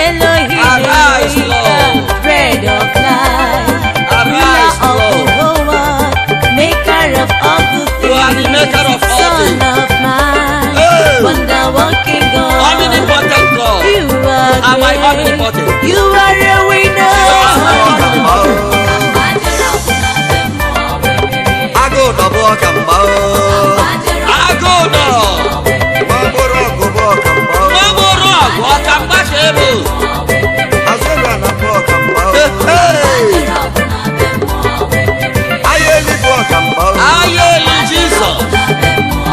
Elohim, Arise, Lord. Bread of life, Arise, ruler of Lord. the whole world, maker of all good You are the things, maker of all Son things. of man, Hey. wonder working God. Omnipotent God. You are Am I great. omnipotent? You are a winner. Ọkamgba o. Agụụ nọ bụ ọkamgba o. Agụụ nọ. Nwa mkpụrụ ọgụ bụ ọkamgba o. Nwa ọgụ ọkamgba ka ebo. Azụlụ ana bụ ọkamgba o. Hey! Ahịa eli bụ ọkamgba o. Agha eli Jizọs.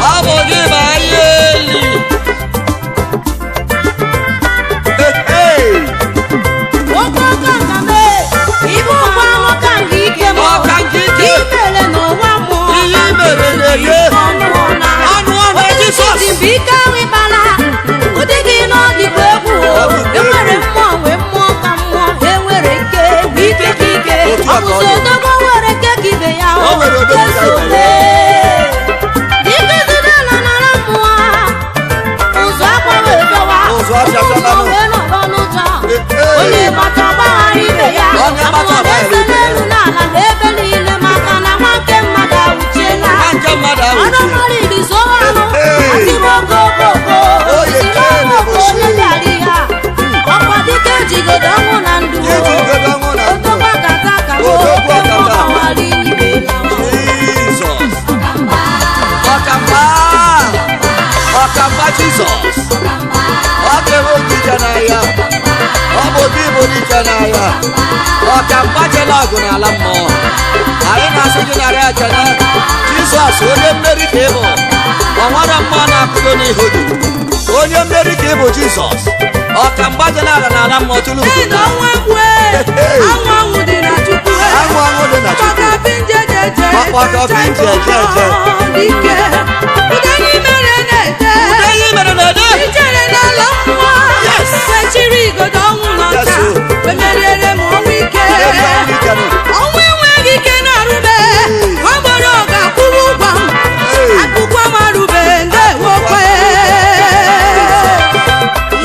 Ọ bụ gị bụ agha eli. bụ dike n'agha, ọkamgba jela ọgụ n'ala mmụọ. Anyị na-asị gị nara ekele. Jizọs, onye mmeri ka ị bụ. Ọnwara mmụọ na-akụdo n'ihu gị. Onye mmeri ka ị bụ, Jizọs. Ọkamgba jela ala n'ala mmụọ tụrụ ugo. Ị na ọnwa egwu anwụ anwụ dị na Chukwu. Anwụ anwụ dị na Chukwu. Ọkpọkọpi njejeje. Ọkpọkọpi njejeje. Dike udenyi mere na-ete. Ihe mere na-ede. Ichere n'ala mmụọ. Yes. Wechiri igodo ọnwụ n'ọta. Yes, o. Wee meriere m ọnwụ ike. Mmeri ọnwụ ike nụ. Ọnwụ enweghị ike na-arụbe. Ọ gboro ga-akwụrụ ụgwọ m. Hey. Akwụkwọ m arụbe ndewokwe.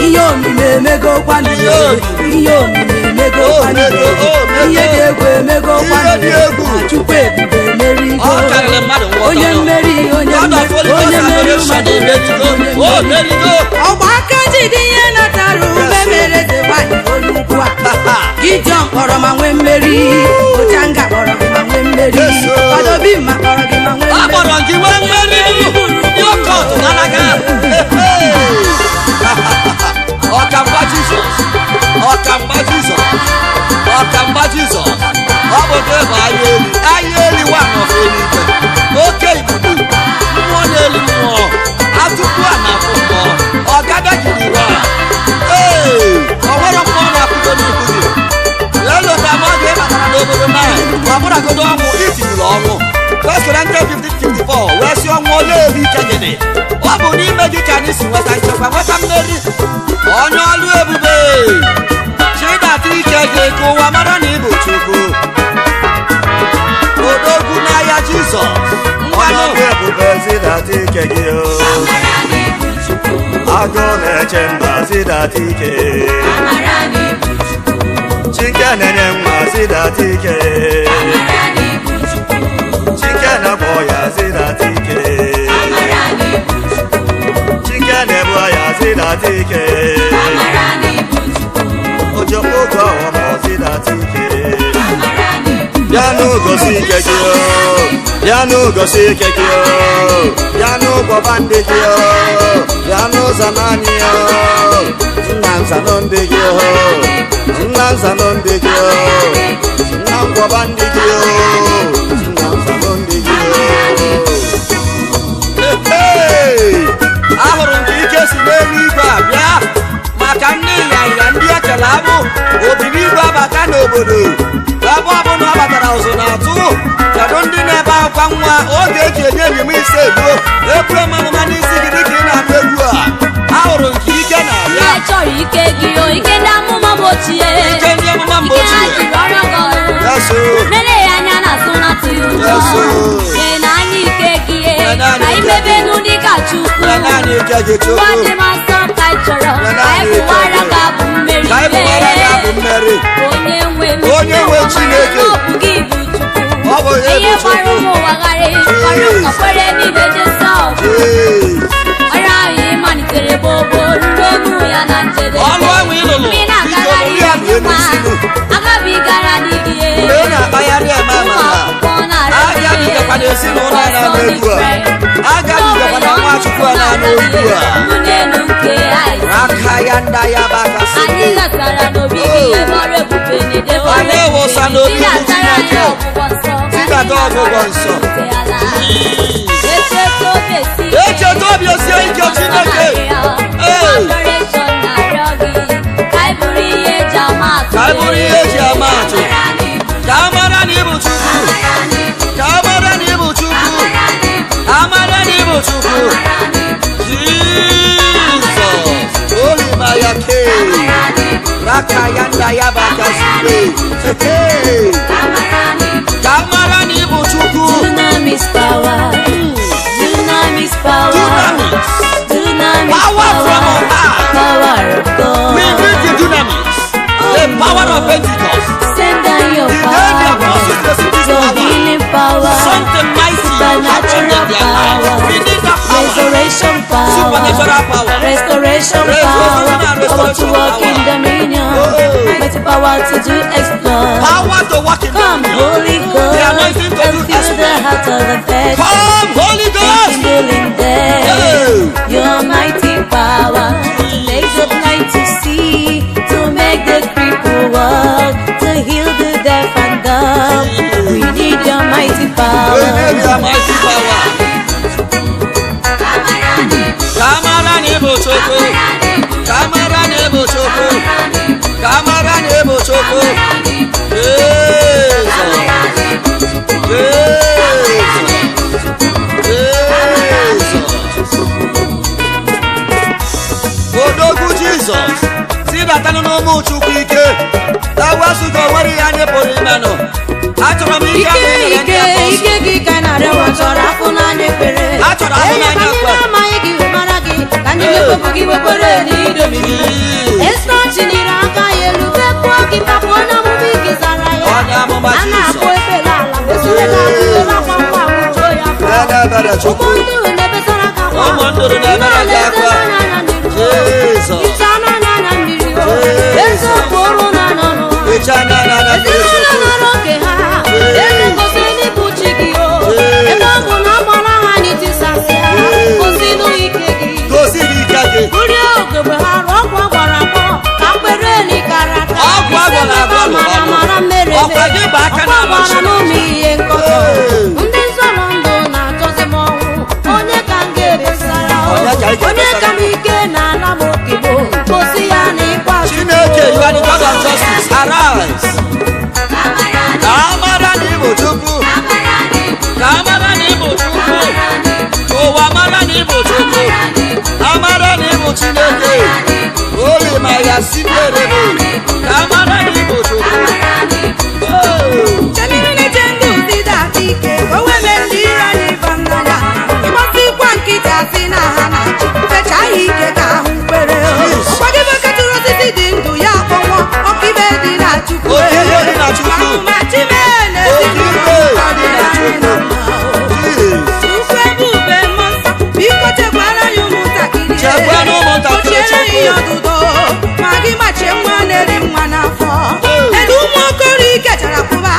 Ihe omimi emegokwanụ. Ihe omimi. Ihe omimi emegokwanụ. O mego, o mego. Ihe dị egwu emegokwanụ. Ihe dị egwu. Na Chukwu ebube emerigo. Ọ karịrị mmadụ nghọta. Onye mmeri, onye God of mmeri, Holy Ghost onye mmeri adoration mmadụ. emerigo. O merigo. Ọgba aka ji dị ihe natara ume mere eze nwanyị onye ukwu a. Gideon kpọrọ ma nwee mmeri. Ochanga kpọrọ gị ma nwee mmeri. Yes, o. Kwadobi ma kpọrọ gị ma nwee A mmeri. kpọrọ gị nwee mmeri. Yọkọt n'alaka. Ọkamgba Jizọs, ọkamgba Jizọs, ọkamgba Jizọs. Ọ bụ gị bụ ahịa eli, ahịa eli wa nọfe eluigwe. Oke ibubo, mmụọ na-eli mmụọ, atụpụ a na-afụ mmụọ, ọgada jiri wa. Ee, ọ nwere mmụọ na-apụgo n'ihu gị. Lelota ma oge ị batara n'obodo nine, ma bụragodo ọnwụ itinyere ọnwụ. First Corinthians 15:54 wee sị, ọnwụ, ole ebe ike gị dị? Ọ bụ n'ime gị ka anyị si nweta nchekwa, nweta mmeri. Onye ọlụ ebube, chidata ike gị ka ụwa mara na ị bụ Chukwu. Odogwu n'ahịa, Jizọs, ngwanụ. Ọnọdụ ebube, zidata ike gị o. Agụ na-eche mba, zidata ike. Chike na-enye nwa, zidata ike. Chike na-agwọ ya, zidata ike. Chike na-ebu ya, zidata ike. Ojokpo oge ọghọm, zidata ike. Bịanụ gosi ike gị o. Bịanụ gosi ike gị o. Bịanụ gwọba ndị gị o. Bịanụ zanụ anyị o. Nna, nzanụ ndị gị o. Nna, nzanụ ndị gị o. Nna, ngwọba ndị gị o. Nna, nzanụ ndị gị o. Hey! Ahụrụ m ka ike si n'eluigwe abịa maka ndị ịnyanya ndị ekele abụ obirigwe abata n'obodo. Ebe ọbụla ọ batara, ụzụ na-atụ. Kedu ndị na-ebe akwa nwa oge eji enye enyem ise ebuo ebue m amụma n'isi gị dịka ị na-anụ egwu a? Ahụrụ m ka ike na-abịa. Ihe chọrọ ike gị o, ike ndị amụma m ochie. Ike ndị amụma mgbe Ike ha ochie. jiri ọrụ gị ọrụ. Yes, o. Lele ya anya na azụ na tụrụ ụjọ. Yes, o. Nye na anya ike gị e, Nye na anya ka ike imebe gị. nụ dịka Chukwu. Nye na anya ike gị, Chukwu. Ngwa dị m nsọ ka ị chọrọ. Nye na Ka anya anyị ike bụwara gị. gị abụ mmeri. Ka anyị bụwara gị abụ mmeri. Onye nwe m. Onye nwe Chineke. Ọ bụ gị bụ Chukwu. Ọ bụ ya bụ Ihe gbara Chukwu. ụmụ ụwa gharị, gbara ụka kwere n'ibe Jisọs. Ee. Ọrụ ahụ ị malitere gbogbo ruru olu ya na njedebe. Ọrụ ahụ ị lụrụ, Mgbe ị na-agagharị biko, ọfụma, elu isi. agabigara n'igi ya. Mgbe ị na-akpagharị eme Ụmụ amara, akwụkwọ na-arịọ agabigakwa n'ezinụlọ a na-anụ egwu a, agabigakwa na Nwachukwu a na-anụ egwu a. N'elu nke anyị. Aka ya nda ya bụ aka Anyị si ghasara n'obi gị ebe ọrụ ebube na-edebe. Anyị ewụsa n'obi gị, Tidata anyị Chineke. ọgwụgwọ nsọ. Tidata ọgwụgwọ nsọ. Ala. Echeta obi esi ike. Echeta obi esie ike, Chineke. Ee. Adoration na-arịọ gị, ka anyị bụrụ ihe eji ama atụ. Ka anyị bụrụ ihe eji ama atụ. Ka a mara na ị bụ Chukwu. Ka a mara na ị bụ Chukwu. Amara na ị bụ Chukwu. Jizọs. Olimaya ke. Raka ya nda ya bụ aka si. Hey. Ka a mara na ị bụ Chukwu. Dunamis power. Dunamis power. Dunamis. Dunamis Power from power. on high. Power of God. We need the dunamis. The power of Pentecost. Send down your The day the power. apostles received this Your power, healing power. something mighty happened in Supernatural their life. power. We need that power. Resurrection power. Supernatural power. Restoration Restoration power. and Power to restoration walk in power. dominion. Oh. Mighty power to do exploit. Power to walk in Come, dominion. Holy Ghost, The anointing to and do fill the exploit. heart of the faithful. Come, Holy Ghost. Kindling them. Hey. Your mighty power to make the blind to see, to make the cripple power. Onye bịa mighty power. Ka amara na ịbụ Chukwu. Ka amara na ịbụ Chukwu. Ka amara na ịbụ Chukwu. Jizọs. Jizọs. Jizọs. Odogwu Jizọs zibatanụ n'ụmụ Chukwu ike ewezụga onwere ihe anyị pụrụ imenụ. Achọrọ m ike Ike ahụ i nyere ndị ike apọstụl. ike gị ka na-arịọ ma chọrọ afụ n'anya ekpere. A chọrọ afụ Enye n'anya ka ndị ekpere. na-amaghị gị wee mara gị ka ndị na-ekwepụ gị wekwere n'idomiri. Esta chinyere aka ya elu bepụọ gị papụ onye amụma ike zara ya. Onye amụma A na-akpọ Jizọs. ekpere ala wesịrị gị aka iwere akwa ngwa nwụchuo ya afọ. Ele ebere Chukwu. Ụmụ nduru na-ebesara gị akwa. Ụmụ nduru na-ebere gị akwa. Ndị na-eleta n'anya n'iru. Jizọs. Iche n'anya anya mmiri o. Jizọs. Eziokwu ọrụ na-anọ n'ụwa. Iche anya na anya mmiri Ezinụlọ Chukwu. nọrọ oge ha. Eze gosiri n'ịbụ chi gị o. Ebe ọ bụ na agbara ha anyị tisasịa. Gosinụ ike gị. Gosi gị ike gị. Bulie ogogbe ha rụọ ọgwụ agwara agwọ ka mkpere eli kara aka. Ọgwụ agwọrọ agwọ Isi lụrụ mara ọgwụ. mara mmere Ọkwa gị bụ aka ọkwa na-alụ gwara Chineke. n'ụmụ ihe nkọtọ. Ee. Ndị nzọrọ ndụ na-achọzi m ọnwụ. Onye ka m ga-ebesara? Onye ka ị Onye ga-ebesara? ka m ike na-ana m okigbo? Gosi ya na ịkwa Chineke, you are the God of justice. Arise. Ka amara na ịbụ Chukwu. Ka amara na ịbụ Chukwu. Ka ụwa mara na ịbụ Chukwu. Amara na ịbụ Chineke. Oli ma ya si n'erebe. Ka amara na ịbụ Chukwu. Oh. Chemiri na-eche ndụ zidata ike ka o wee mee ndị iro anyị ịba n'anya. Ịgbasikwa nkịtị asị na ha na-achị fechaa ha ike ka ahụ kwere. Ọkwa gị bụ ketụrụ osisi dị ndụ ya akpọnwụọ ọkaibe dị na Chukwu. Ọkaibe dị na Chukwu. Amụma Chimene Ọkaibe ezinụlọ dị na dị Chukwu. na mma. Yes. Chukwu ebube mmụọ nsọ, biko chekwara anyị ụmụntakịrị. Chekwara ụmụntakịrị, Gbochiere Chukwu. ihe ọdụdọ, ma gị machie nwa na-eri nwa n'afọ. Elu ụmụ okoro ikechara kwụba,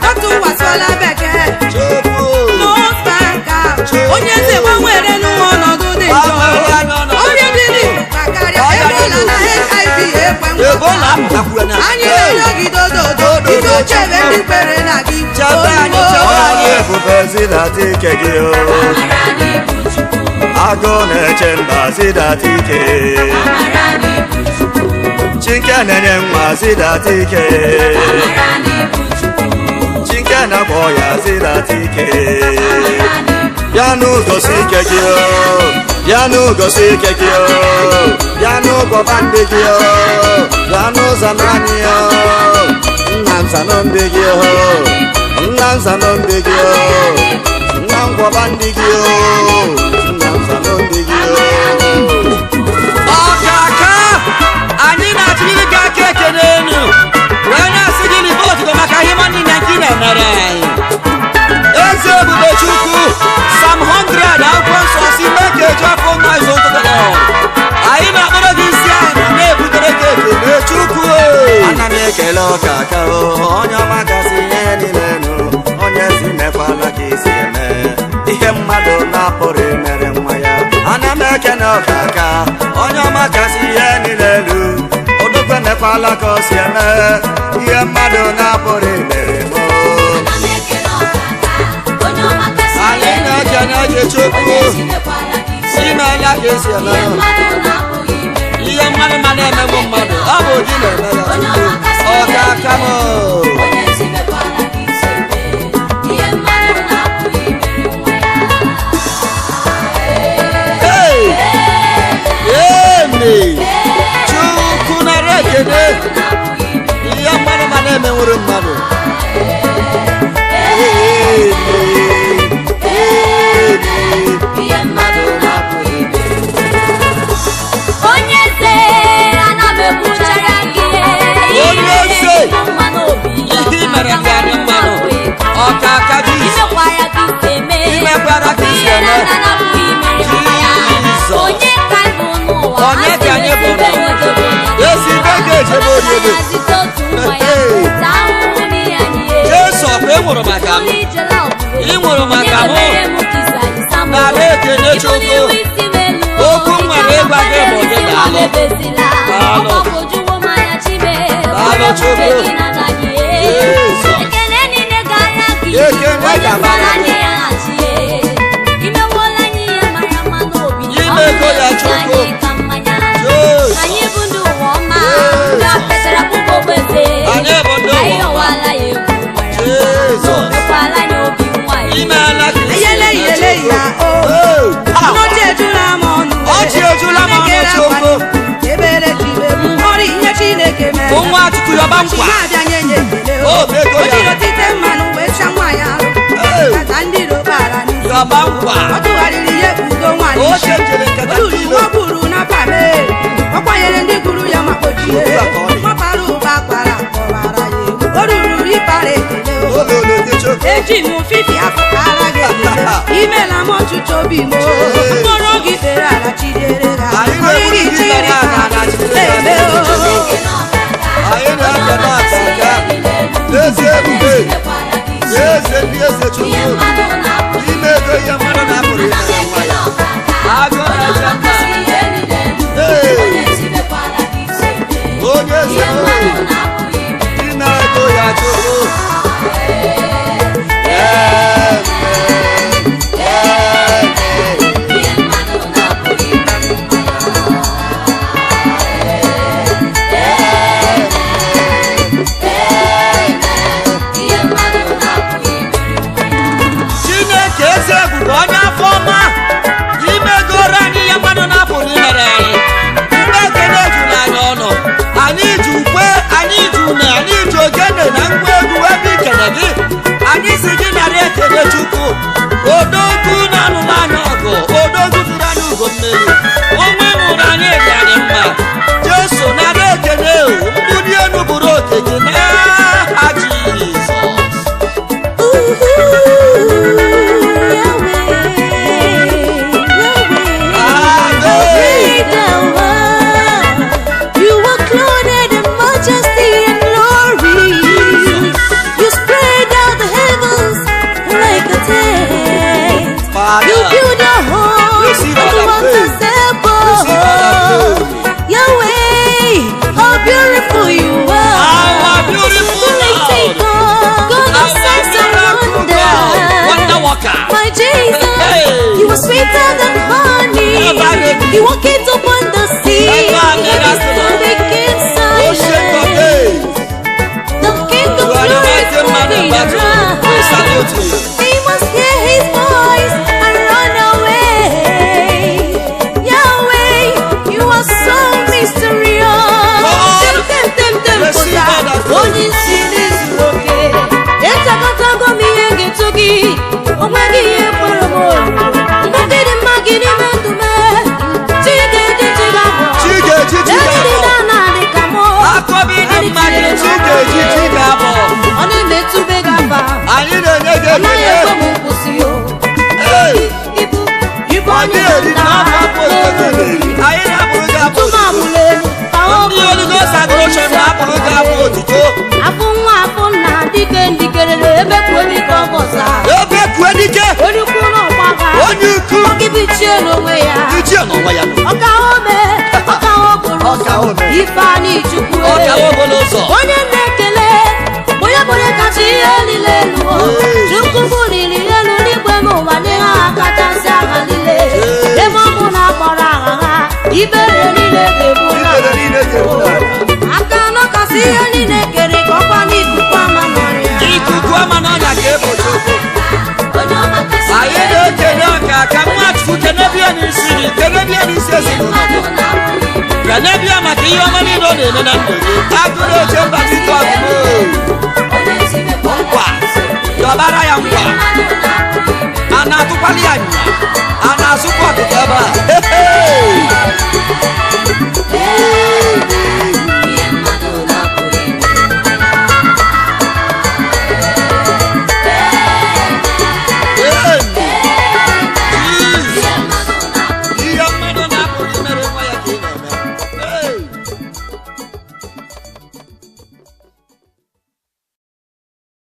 dọkịta ụwa sụọla bekee. Chukwu. Nọọsụ banka, onye eze gbanwere n'ụwa ọnọdụ dị njọ. Gbanwere n'ọnọdụ Ọrịa dị n'Igbo karịa Ọrịa dị Ebola na HIV ekwe ngwọta. Ebola apụtakwuru na. Anyị na-arịọ gị dododo, biko chebe ndị kwere na gị. Chebe anyị, chebe anyị. Ebube zidata ike gị o. Agụ na-eche mba zidata ike. Chinke na-enye nwa zidata ike. Chinke na-agwọ ya zidata ike. Bịanụ gosi ike gị o. Bịanụ gosi ike gị o. Bịanụ gwọba ndị gị o. Bịanụ zanụ anyị o. Nna m zanụ ndị gị o. Nna m zanụ ndị gị o. Nna m gwọba ndị gị o. Nna m zanụ ndị gị o. Ọkaka anyị na-achịrị gị aka ekene enu wee na-asị gị libe otuto maka ihe ọma niile nke ị na-emere anyị. Eze ebube Chukwu, Psalm 100 akwụkwọ nsọ si mee ka eju afọ nwa izu ụtụtụ. Anyị na-akpọrọ gị isi ala na-ebutere gị ekele Chukwu. Ana m ekele ọkaka o, onye ọma kasị ihe niile nụ, onye si mekwala ka isi eme ihe mmadụ na-apụrụ imere nwa ya. Ana m ekele ọkaka, onye ọma kasị ihe niile elu, odogwu emekwala ka o si eme ihe mmadụ na-apụrụ imere m. Anyị na-ekene gị Chukwu, si meela ka esi eme ihe mmadụ ma na-emegbu mmadụ, ọ bụ gị na-eme ya Chukwu. Ọkaka m. Hey! Amen. Chukwu nara ekele. Ihe mmadụ ma na-emenwuru mmadụ. Amen. Onye eze ana m ekwuchara gị. Onye eze. Ihe i mere dị anyị mmanụ. Ọkaka Jizọs. Imekwara ka isi eme. Imekwara ka isi eme. Ihe na-anapụghị imere nwa ya. Jizọs. Onye ka anyị bụ n'ụwa? Onye ka anyị bụ Asị n'ụwa? m Esi ebe ga-ejebe onye ebe. Zite otu nwa ya. Hey. Taa ahụhụ n'ihi anyị. Jesu ọkwa ị nwụrụ maka m. Ị nwụrụ maka mụ. Nara ekele Chukwu. Okwu m nwere ịgwa gị bụ gị daalụ. Daalụ. Daalụ Chukwu. Jizọs. Ekele niile gara gị. Ekele gabara Yọba Chi nkwa. na-abịa nye nye ekele o. O mego O ya. jiri otite mmanụ wee cha nwaanyị arụ. Hey. Kata ndị iro kpara n'isi. Yọba nkwa. Ọ tụgharịrị ihe kpugo nwaanyị O isi. chenjere nkata O ruru ndị nwa iro. gburu na pame. Ọ kwanyere ndị gburu ya ma kpochie. Otu a ka ọ dị. Mapara ụba kwara kọwara ya egwu. O ruru ịpara ekele o. Ololo dị choko. Eji m fifi afọ ara gị ekele. Imela m ọchịchọ obi m o. Chee. Mkpụrụ gị fere ala chidere gị aka. Anyị na-egburu Oriri gị chiri na ka ala chidere gị eme o. Anyị na-abịa n'aka ya. Eze ebube. Eze ndị eze Chukwu. Ime ego ihe mmadụ na-apụrụ ime nwa ya. Agụ na-eche mba. Ee, onye eze ime ego ya Chukwu. Amen. Amen. Chineke eze ebube onye afọ ọma imegoro anyị ihe mmadụ na-apụghị imere anyị. Mgbe ekele juru anyị ọnụ, anyị ji ukwe, anyị ji une, anyị ji ogene na ngwa egwu ebe ikele gị. Anyị si gị nara ekele Chukwu. Odogwu na-alụrụ anyị ọgụ, odogwu tụrụ anyị ugo mmeri. Onwe mụrụ anyị dị anyị mma. Jesu nara ekele o, mbuli elu bụrụ oke gị n'aha Jizọs. Amen. You are clothed in majesty and glory. You spread out the heavens like a tent. Father, You build a home receive on all the our mountains praise. Receive all our above. glory. Yahweh, how beautiful you are. Our beautiful Great Lord. God, God of Our signs and miracle God, wonder wonders. worker. My Jesus, Hey. you are sweeter than honey. Ever ready. You walk it upon the sea. Ever And ready. still became Ocean of silent. days. The King of You are the glory is mighty man in moving battle. We salute around. you. They must hear his voice and run away. Yahweh, you are so mysterious. Lord, Tem, tem, tem, receive pụta. all that glory. Onye isi n'izuru oke. Etakọtago m ihe ga-etu gị. O nweghị ihe fọrọ m oruru. Mgbe dị mma gị n'ime ndụ m. Chi ga-eji chi ga-abọ. Chi ga-eji chi Ebe dị ga-abọ. na naanị ka mụ. Akọbi dị mma gị chi ga-eji chi ga-abọ. Ọ na-emetụbe gị afa. Anyị na-enye gị Ọ naghị ekele. ekwe m nkwụsị o. Ee, Ibu ibu ọ onye dịghị eri nta n'afọ afọ otuto na-eri. Anyị na-abụrụ gị abụ Tụma otuto. agbụla elu ka ọ Ndị Holy Ghost adoration na-abụrụ gị abụ otuto. Afụ nwa afụ nna dike ndikerere ebe kwuo dike ọbọsa. Ebe kwue dike, Onye ukwu na ọgbaga. onye ukwu, Ọkịbụ ichie n'onwe ya. ichie n'onwe ya nọ. Ọka ome, ọka okporo Ọka ụzọ. ome. Ifeanyị Chukwu. Ọka obolo ụzọ. Onye na-ekele, onye bụrụ kacha ihe niile elu o. Ee. Chukwu buliri elu n'igwe n'ụwa nye ha kachasị aha niile. Ebe ọ bụ na akpọrọ aha ha, ibere niile ga-egbu Ibere n'ala. niile ga-egbu n'ala. Aka nọkasị ihe niile kere ka ọkwa n'ikuku ama n'ọrịa. Ikuku ama n'ọnya ka ebo Chukwu. Anyị na-ekele ọka ka nwa Chukwu kenebie n'isi gị, Kele bịa n'isi ezinụlọ gị. kenebie maka ihe ọma niile ọ na-eme na ndụ gị. Agụ na-eche mba Jizọs bụ. Nkwa, yọbara ya nkwa. A na-atụkwali ya nya, a na-asụkwa ọtụtụ ebe a. Hey, hey.